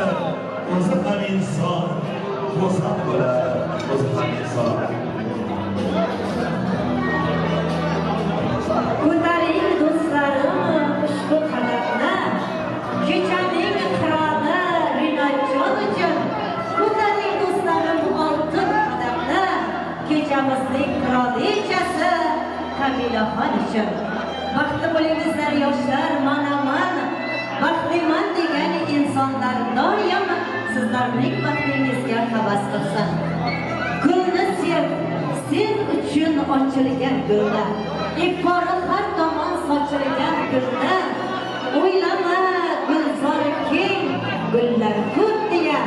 o'zi ham inson, go'zal bo'lar o'zi ham inson. Ko'taring do'stlarim ushbu qadamni, kechaning qiroli Rinatjon uchun. Ko'taring do'stlarim oltin qadamni, kechamizning qirolichasi Kamilaxon uchun. Baxtli bo'lingizlar yoshlar, manaman, baxtliman degan insonlar doim sizlarning baxtingizga havas qilsin. Gulni sev, sen uchun ochilgan gulni, ifori har tomon sochilgan gulni, o'ylama gulzor keng, gullar ko'p deya,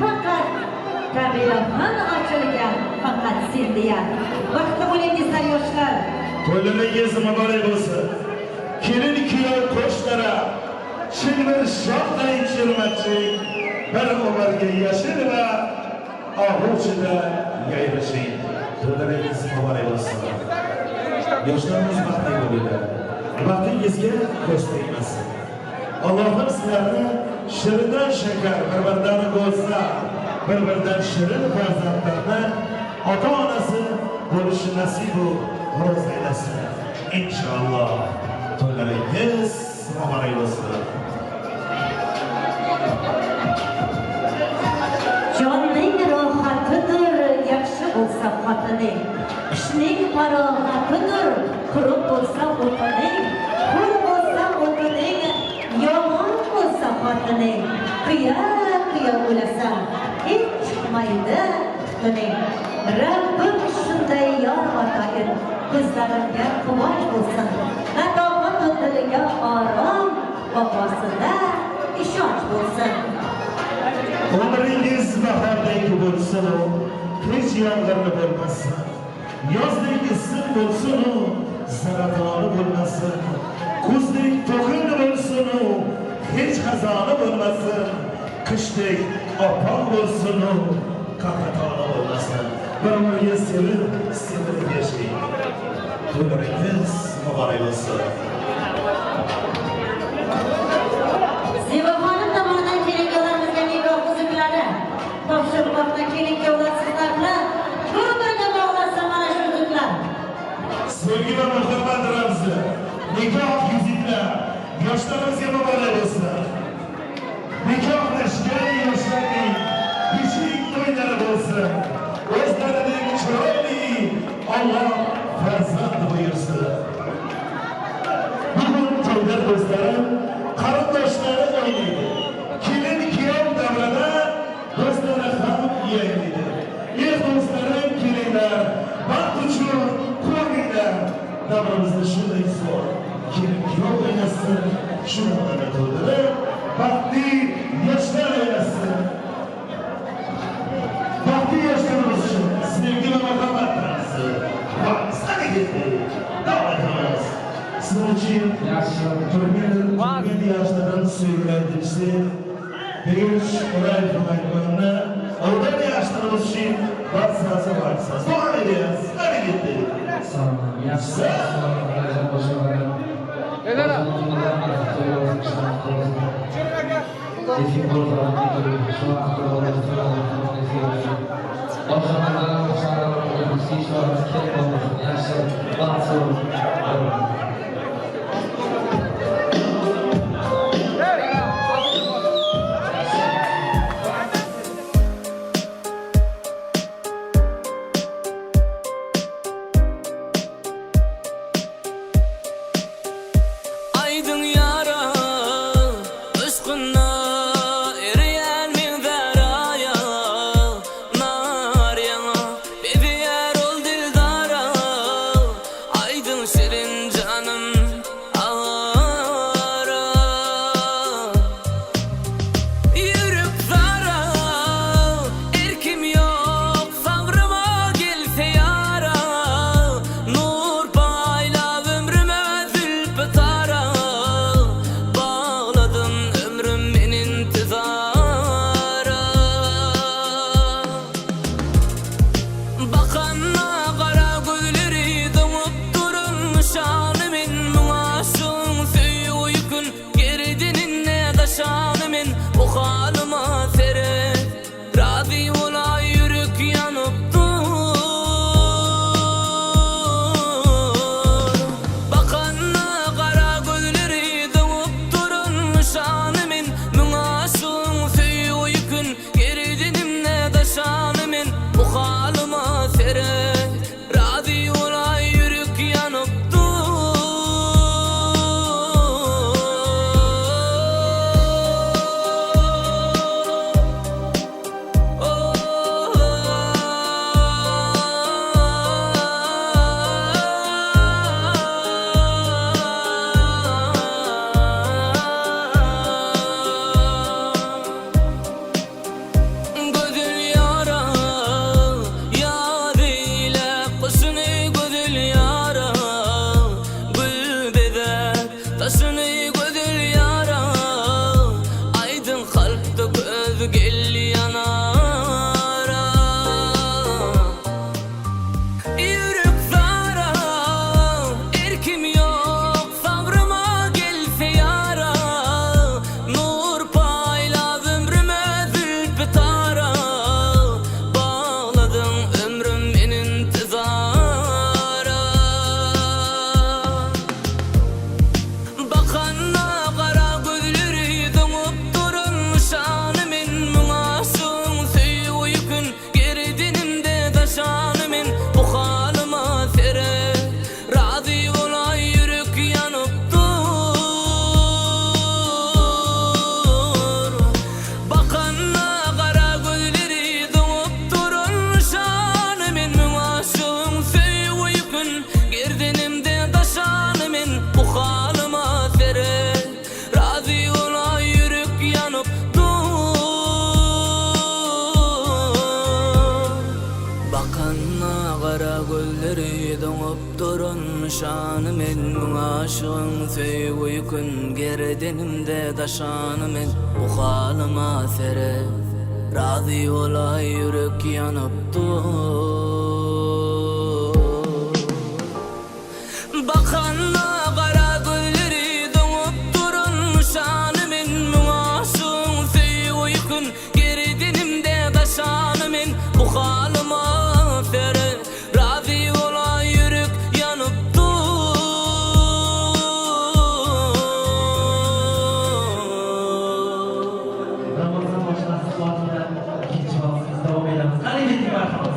faqat Kamilaxon ochilgan, faqat sen deya. Baxtli bo'lingizlar yoshlar. To'ylaringiz muborak bo'lsin. Kelin kuyov qo'shnara chilmir shoxday chilmachik, bir umrga yashil va ohu ichida yayrashing. To'ylaringiz muborak bo'lsin. Yoshlarimiz baxtli bo'linglar. Baxtingizga ko'z tegmasin. Allohim sizlarni shirindan shakar, bir-biridan go'zal, bir-biridan shirin farzandlarni ota-onasi bo'lishi nasibu ro'z aylasin. Inshaalloh to'ylaringiz muborak bo'lsin. Jonning rohatidir yaxshi bo'lsa xotining, qishning farog'atidir quruq bo'lsa o'tining, qur bo'lsa o'tining, yomon bo'lsa xotining, qiya qiya o'lasan, hech chiqmaydi qutuning. Rabbim shunday yor ato et, ko'zlarimga quvonch bo'lsin, latofat diliga orom, vafosida ishonch bo'lsin. Umringiz bahordek bo'lsin, hech yomg'irli bo'lmasin. Yozdek issiq bo'lsin, saratoni bo'lmasin. Kuzdek to'kin bo'lsin, hech xazoni bo'lmasin. Qishdek oppoq bo'lsin, qataqoni bo'lmasin. Bir umrga sevib, sevilib yashang. To'ylaringiz muborak bo'lsin. Zebaxonim tomonidan kelinkovlarimizga nikoh uzuklari topshirilmoqda. Kelinkovlar sizlarni bir-biriga bog'lasa mana shu uzuklar. Sevgi va muhabbat ramzi nikoh yuzuklar yoshlarimizga muborak bo'lsin. Nikohlashgan yoshlarning beshik to'ylari bo'lsin. O'zlarining chiroyli Alloh farzand buyursin. Bugun to'ylar do'stlarim yeng deydi. Ey do'stlarim, kelinglar, baxt uchun quvoninglar. Davramizda shunday zo'r kelin kuyov o'ynasin, shunaqa to'ydirib, baxtli yoshlar o'ynasin. Baxtli yoshlarimiz uchun sevgi va muhabbat ramzi. Vaqt qani ketdik. Davom etamiz. Sizlar uchun turkmen yoshlarining sevgi aytishdi. Begush O'rayevning aytganini Avval yoshlarimiz uchun vaqt vaqt. Davom edamiz. Qani ketdik. Aydın yara ışkına eriyen minderaya nar yana bebiyer ol dildara aydın şirin canım ağara yürüp zara erkim yok sabrıma gelse yara nur payla ömrüme zülfü tara bağladın ömrüm men intizara Bakanna qara gözleri doňup durun şany men muňa şoň söýgi ýükün gerdenine daşany men bu halyma seret razy bolay ýürek ýanyp dur Bakanna qara gözleri doňup durun şany men muňa şoň söýgi ýükün gerdenimne daşany men bu halyma seret razy bolay ýürek ýanyp dur. Gözül yara yar ile kuşunu gözül yara gül bezek taşını gözül yara aydın kalpte göz gel yanara Yürük zara erkim yok sabrıma gelse yara nur payla ömrüme zülfü tara bağladın ömrüm men intizara Bakanna qara gözleri doňup durun şany men muňa şoň söýgi ýükün gerdenimde daşany men bu halyma seret razy bolay ýürek ýanyp dur Bakanna qara gözleri doňup durun şany men muňa şoň söýgi ýükün gerdenimde daşany men bu halyma seret razy bolay ýürek ýanyp dur Bakanna qara gözleri doňup durun şany men muňa şoň söýgi ýükün gerdenimde daşany men bu halyma seret razy bolay ýürek ýanyp dur Bakanna qara gözleri doňup durun şany men muňa şoň söýgi ýükün gerdenimde daşany men bu halyma seret razy bolay ýürek ýanyp dur. Ramazon boshlasi sifatida ikkinchi bosqichda davom etamiz. Qani ketdik, marhamat.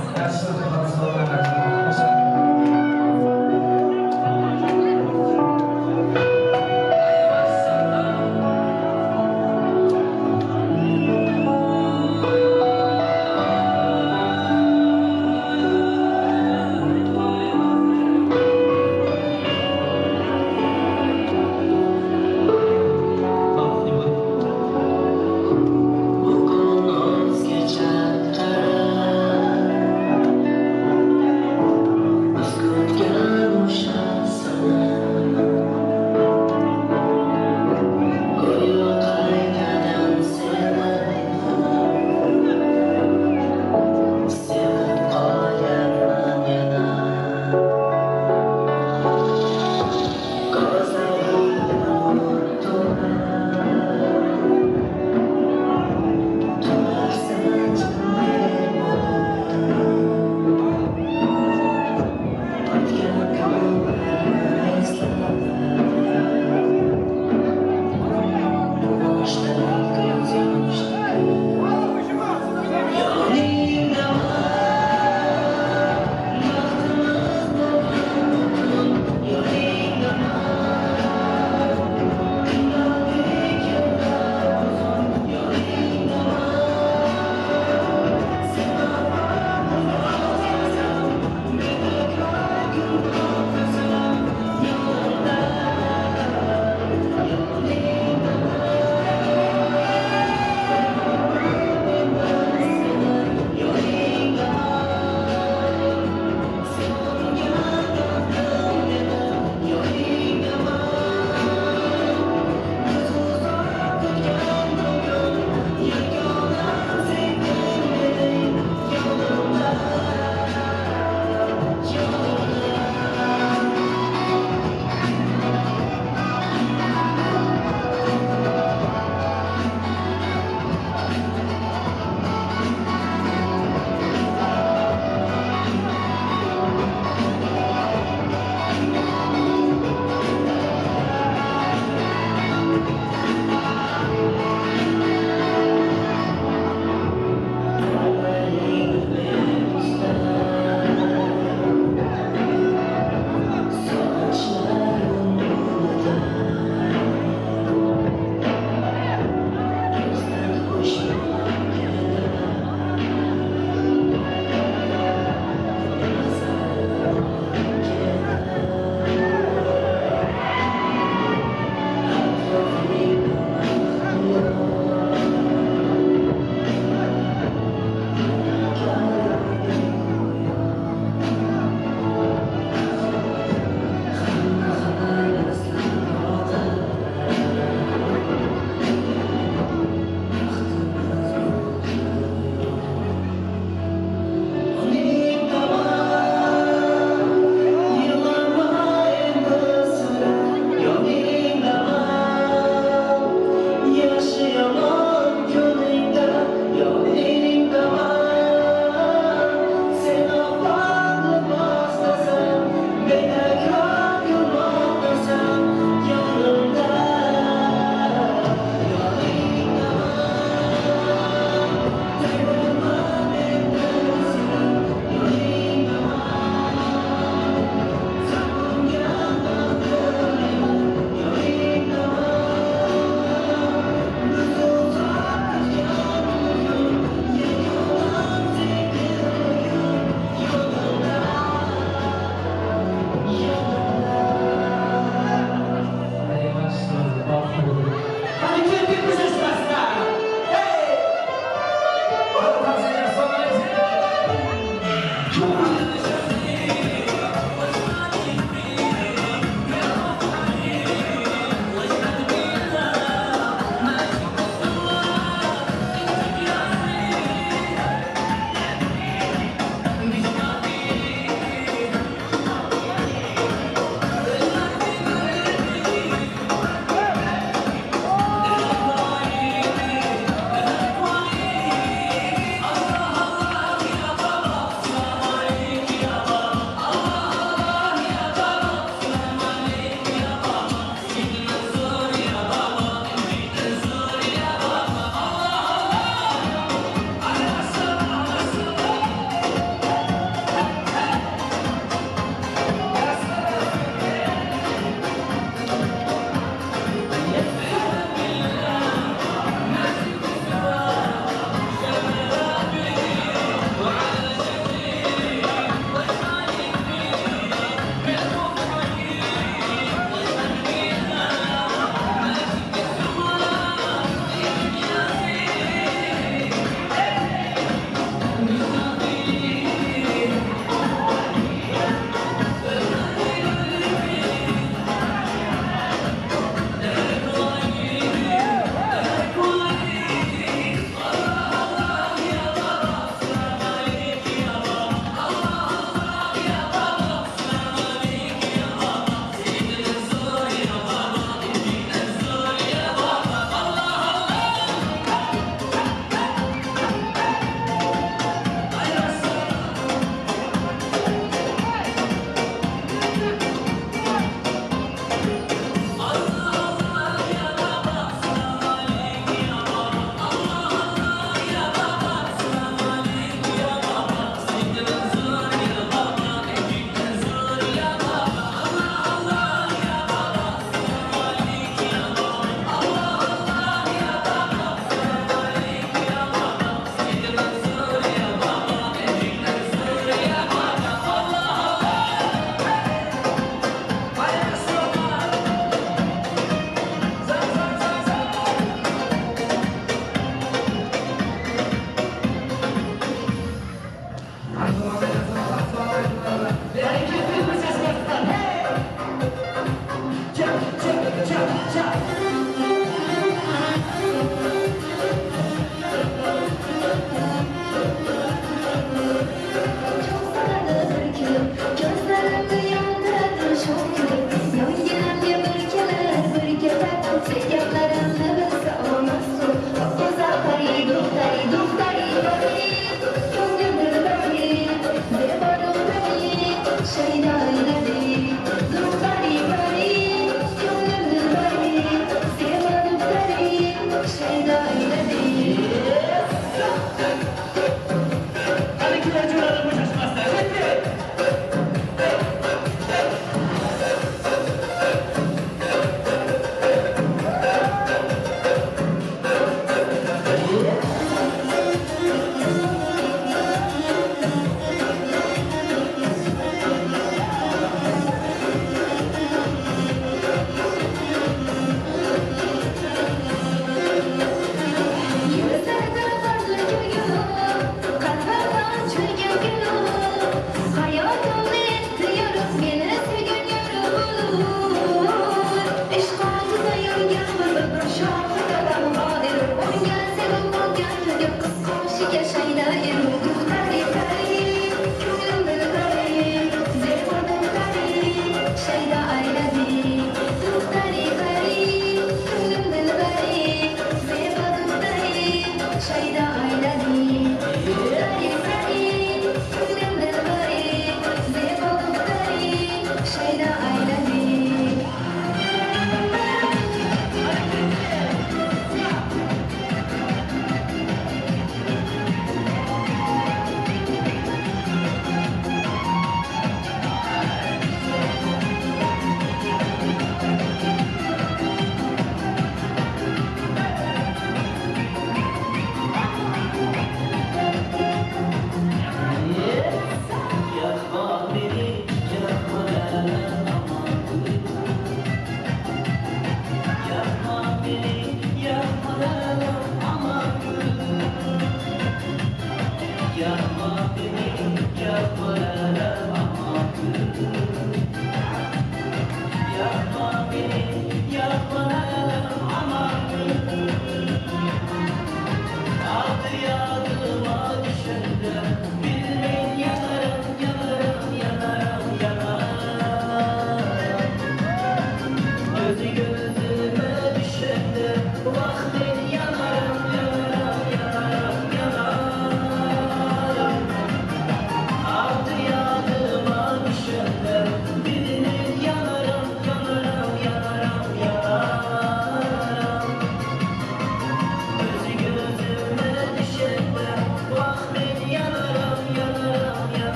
Yakma beni, yakma.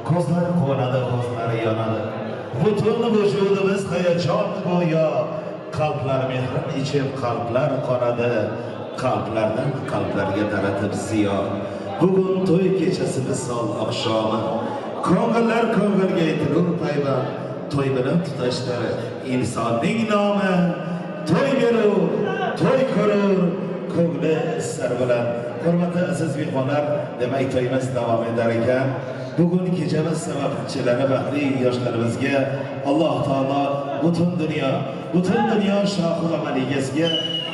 Ko'zlari quvonadi, ko'zlari yonadi. Butun vujudimiz hayajon go'yo, qalblar mehrin ichib, qalblar qonadi, qalblardan qalblarga taratib ziyo. Bugun to'y kechasi visol oqshomi, ko'ngillar ko'ngilga yetilur payvand, to'y bilan tutashdir insonning nomi. To'y berur, to'y ko'rur, ko'ngli sir bilan. Hurmatli aziz mehmonlar, demak to'yimiz davom etar ekan. Bugun kechamiz sababchilari baxtli yoshlarimizga Alloh taolo butun dunyo shohi va malikasiga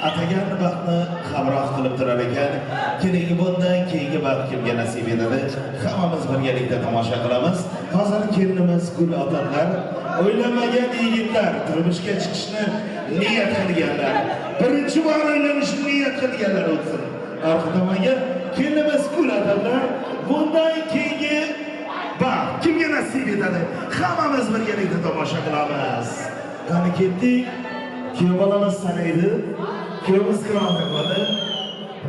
atagan baxtni hamroh qilib turar ekan. Keling, bundan keyingi baxt kimga nasib etadi? Hammamiz birgalikda tomosha qilamiz. Hozir kelinimiz gul otanlar, o'ylamagan yigitlar, turmushga chiqishni niyat qilganlar, birinchi bor uylanishni niyat qilganlar o'tsin. Arxa tomonga kelinimiz gul otanlar, bundan keyingi baxt kimga nasib etadi? Hammamiz birgalikda tomosha qilamiz. Qani ketdik. Kuyov bolamiz sanaydi. Kuyovimiz qiroat qiladi.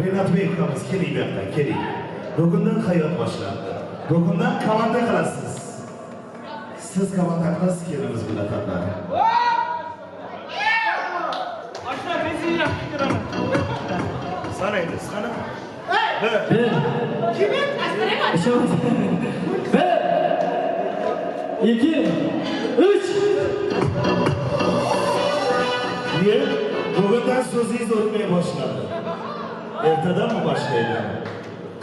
Renatbek ukamiz keling bu yoqqa, keling. Bugundan hayot boshlandi. Bugundan komanda qilasiz. Siz komanda qilasiz, kelinimiz bilan tanladi. Sanaymiz, qani? 1 2 3 1 Bugundan so'zingiz o'tmay boshladi. Ertadanmi boshlaydi?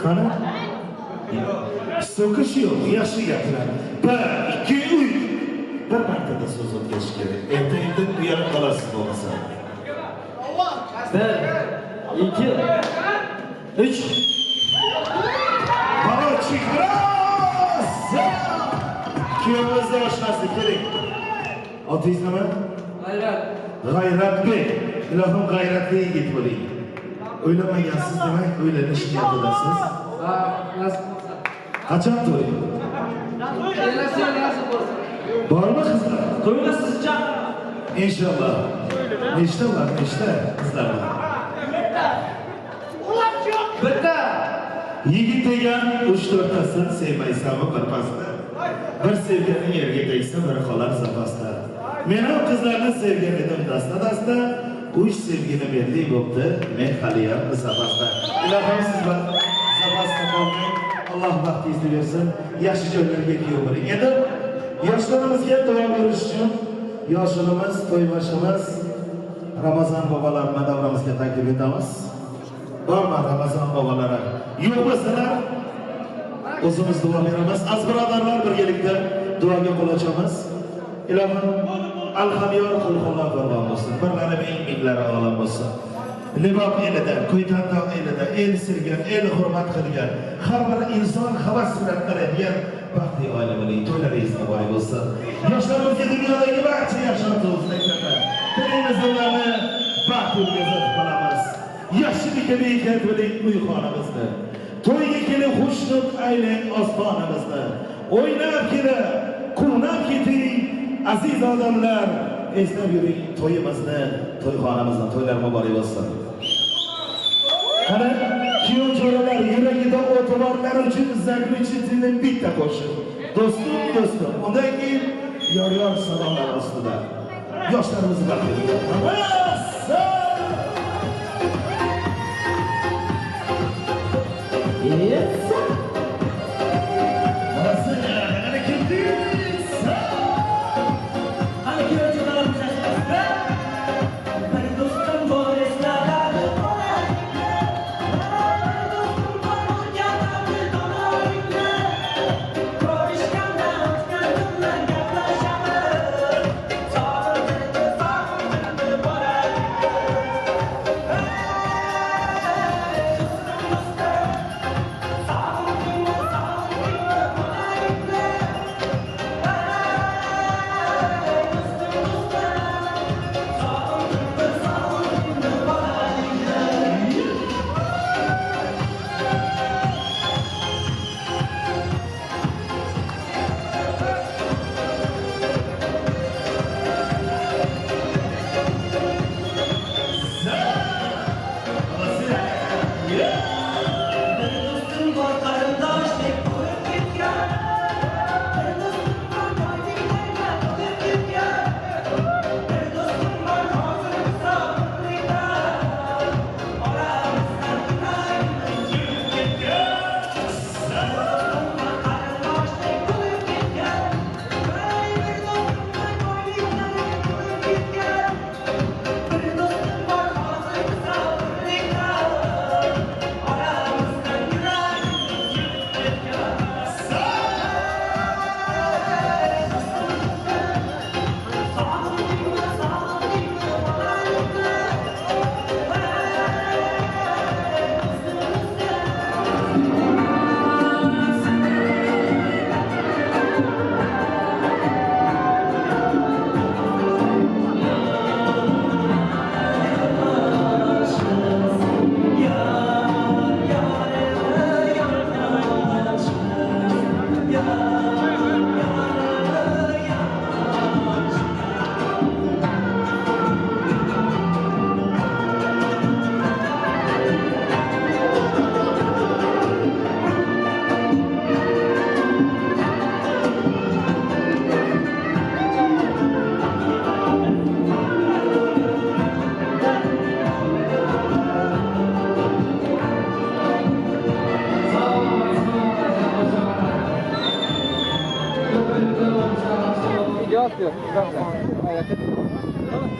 Qani? So'kish yo'q, yaxshi gaplar. 1, 2, 3. Bir martada so'z o'tkazish kerak. Erta indin uyalib qolasiz bo'lmasa. 1, 2, 3. Balotchik rosa! Kuyovimizni oshnasi keling. Otingiz nima? G'ayrat. G'ayratbek. Ilohim g'ayratli yigit bo'ling. O'ylamagansiz demak, o'ylanish niyatidasiz. Ha, nasib bo'lsa. Qachon to'y? Kelasi yil nasib bo'lsa. Bormi qizlar? To'yga sizni chaqiraman. Inshaalloh. Nechta bor, nechta qizlar bor? Bitta. Yigit degan 3-4 tasini sevmaysanmi bir pasda? Bir sevganing yerga tegsa, biri qolar zapasda. Men ham qizlarni sevgan edim dasta-dasta. 3 sevgilim erlik bo'pti, men haliyam zapasda. Ilohim siz zapasda qolmang. Alloh baxtingizni bersin. Yaxshi joylarga kuyov bo'ling. Endi yoshlarimizga duo berish uchun yoshimiz, to'yboshimiz Ramazon bobolarini davramizga taklif etamiz. Bormi Ramazon bobolari? Yo'q bo'lsalar o'zimiz duo beramiz. Az birodarlar birgalikda duoga qo'l ochamiz. Ilohim Alhamyor qulxullo qurbon bo'lsin. Birlari ming, minglari olam bo'lsin. Libob elida, Ko'ytantog' elida el sevgan, el hurmat qilgan, har bir inson havas bilan qaraydigan baxtli oila bo'ling. To'ylaringiz muborak bo'lsin. Yoshlarimizga dunyodagi barcha yaxshi orzu-istaklarni tilaymiz, ularni baxt yo'liga uzatib qolamiz. Yaxshilikka bekat bo'ling uyxonamizni. To'yga kelib xushnud aylang ostonamizni. O'ynab kelib, quvnab keting aziz odamlar, eslab yuring to'yimizni, to'yxonamizni. To'ylar muborak bo'lsin. Qani, kuyov jo'ralar yuragida o'ti borlar uchun заключительный bitta qo'shiq. Do'stim, do'stim. Undan keyin yor-yor salomlar ostida. Yoshlarimizni baxtli qilamiz. Yes.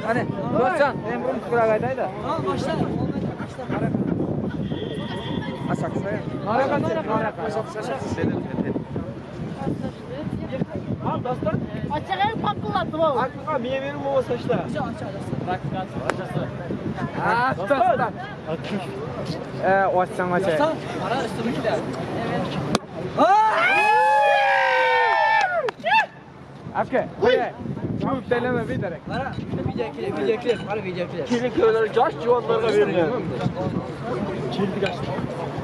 Hani Dastan, hem kurak aytaydi. Başla. Al Dastan. Açığa paklattı o. Aklıma miye verim o saçla. Ha, Dastan. Açsan açay. Dastan, ara üstümdekiler. Aka, Çok deleme bir direkt. Ara, video klip, ara video klip. Kelin köyleri jaş juvanlarga berilgan. Keldik aç.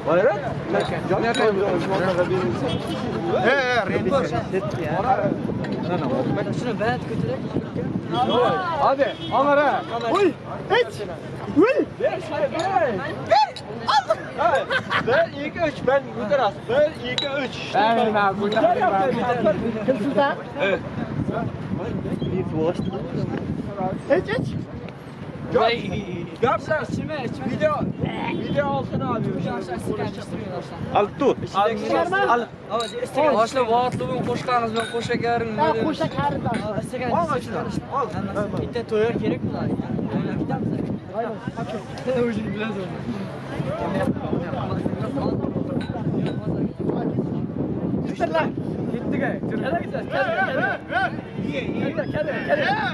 Bayrat? Jaş juvanlarga berilsa. Şunu ben götürek. Hadi, al ara. Uy, üç, uy. Ver, ver. Ver, aldım. 1, 2, 3, ben bu taraf. 1, 2, 3. Ben bu taraf. Kimsin? Evet. Üç, üç. Gaplar, içime, video, video alsana abi. Al tut. Al. Başla vaatlı qo'shqangiz bilan qo'shakaring. Ha, qo'shakaring. Al shuni. Al. Bitta to'yar kerak bular. Ketamiz. O'zing bilasan. Bitirlar. Ketdik ay. Kela ketasiz. Kela. Kela. Kela. Kela.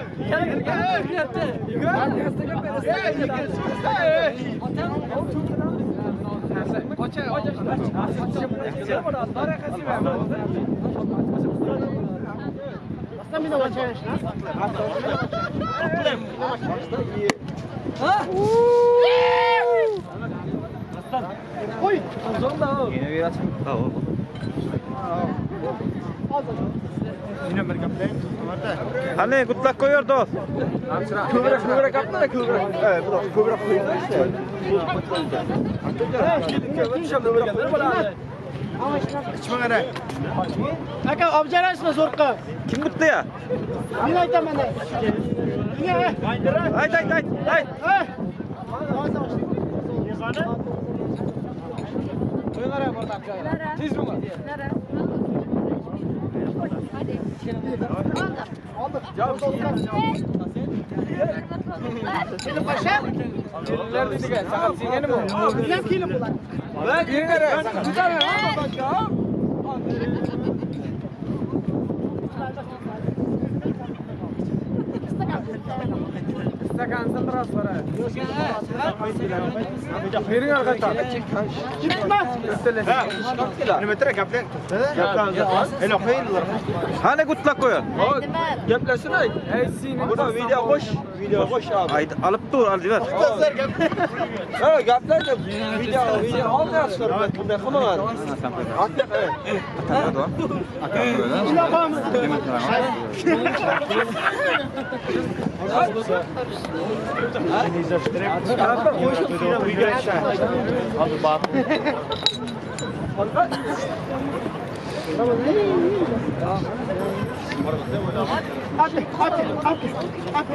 Hani gutlak koyuyor dost. Ko'proq gaplar, ko'proq. Evet, ko'proq qo'yinglar. Aka, objarasizmi zo'rqa? Kim gutdi ya? Men aytaman. Ayt, ayt, ayt, ayt. Tez bunlar. Hadi. Aldık. Kelin paşa. Kelinler dedik ya. Sakat singeni mi? Bilmem kelin bular. Ben kelinler. Tutar ya. Stakan sındırası var. Verin arkadaşlar. Hani gutlak koyuyor? Gaplasın ay. Buna video qo'sh, video qo'sh abi. Ayt, alıp dur, al ver. Ha, gaplar da video olmayapsizlar. Bunday qilmanglar. Hadi, hadi, hadi, hadi.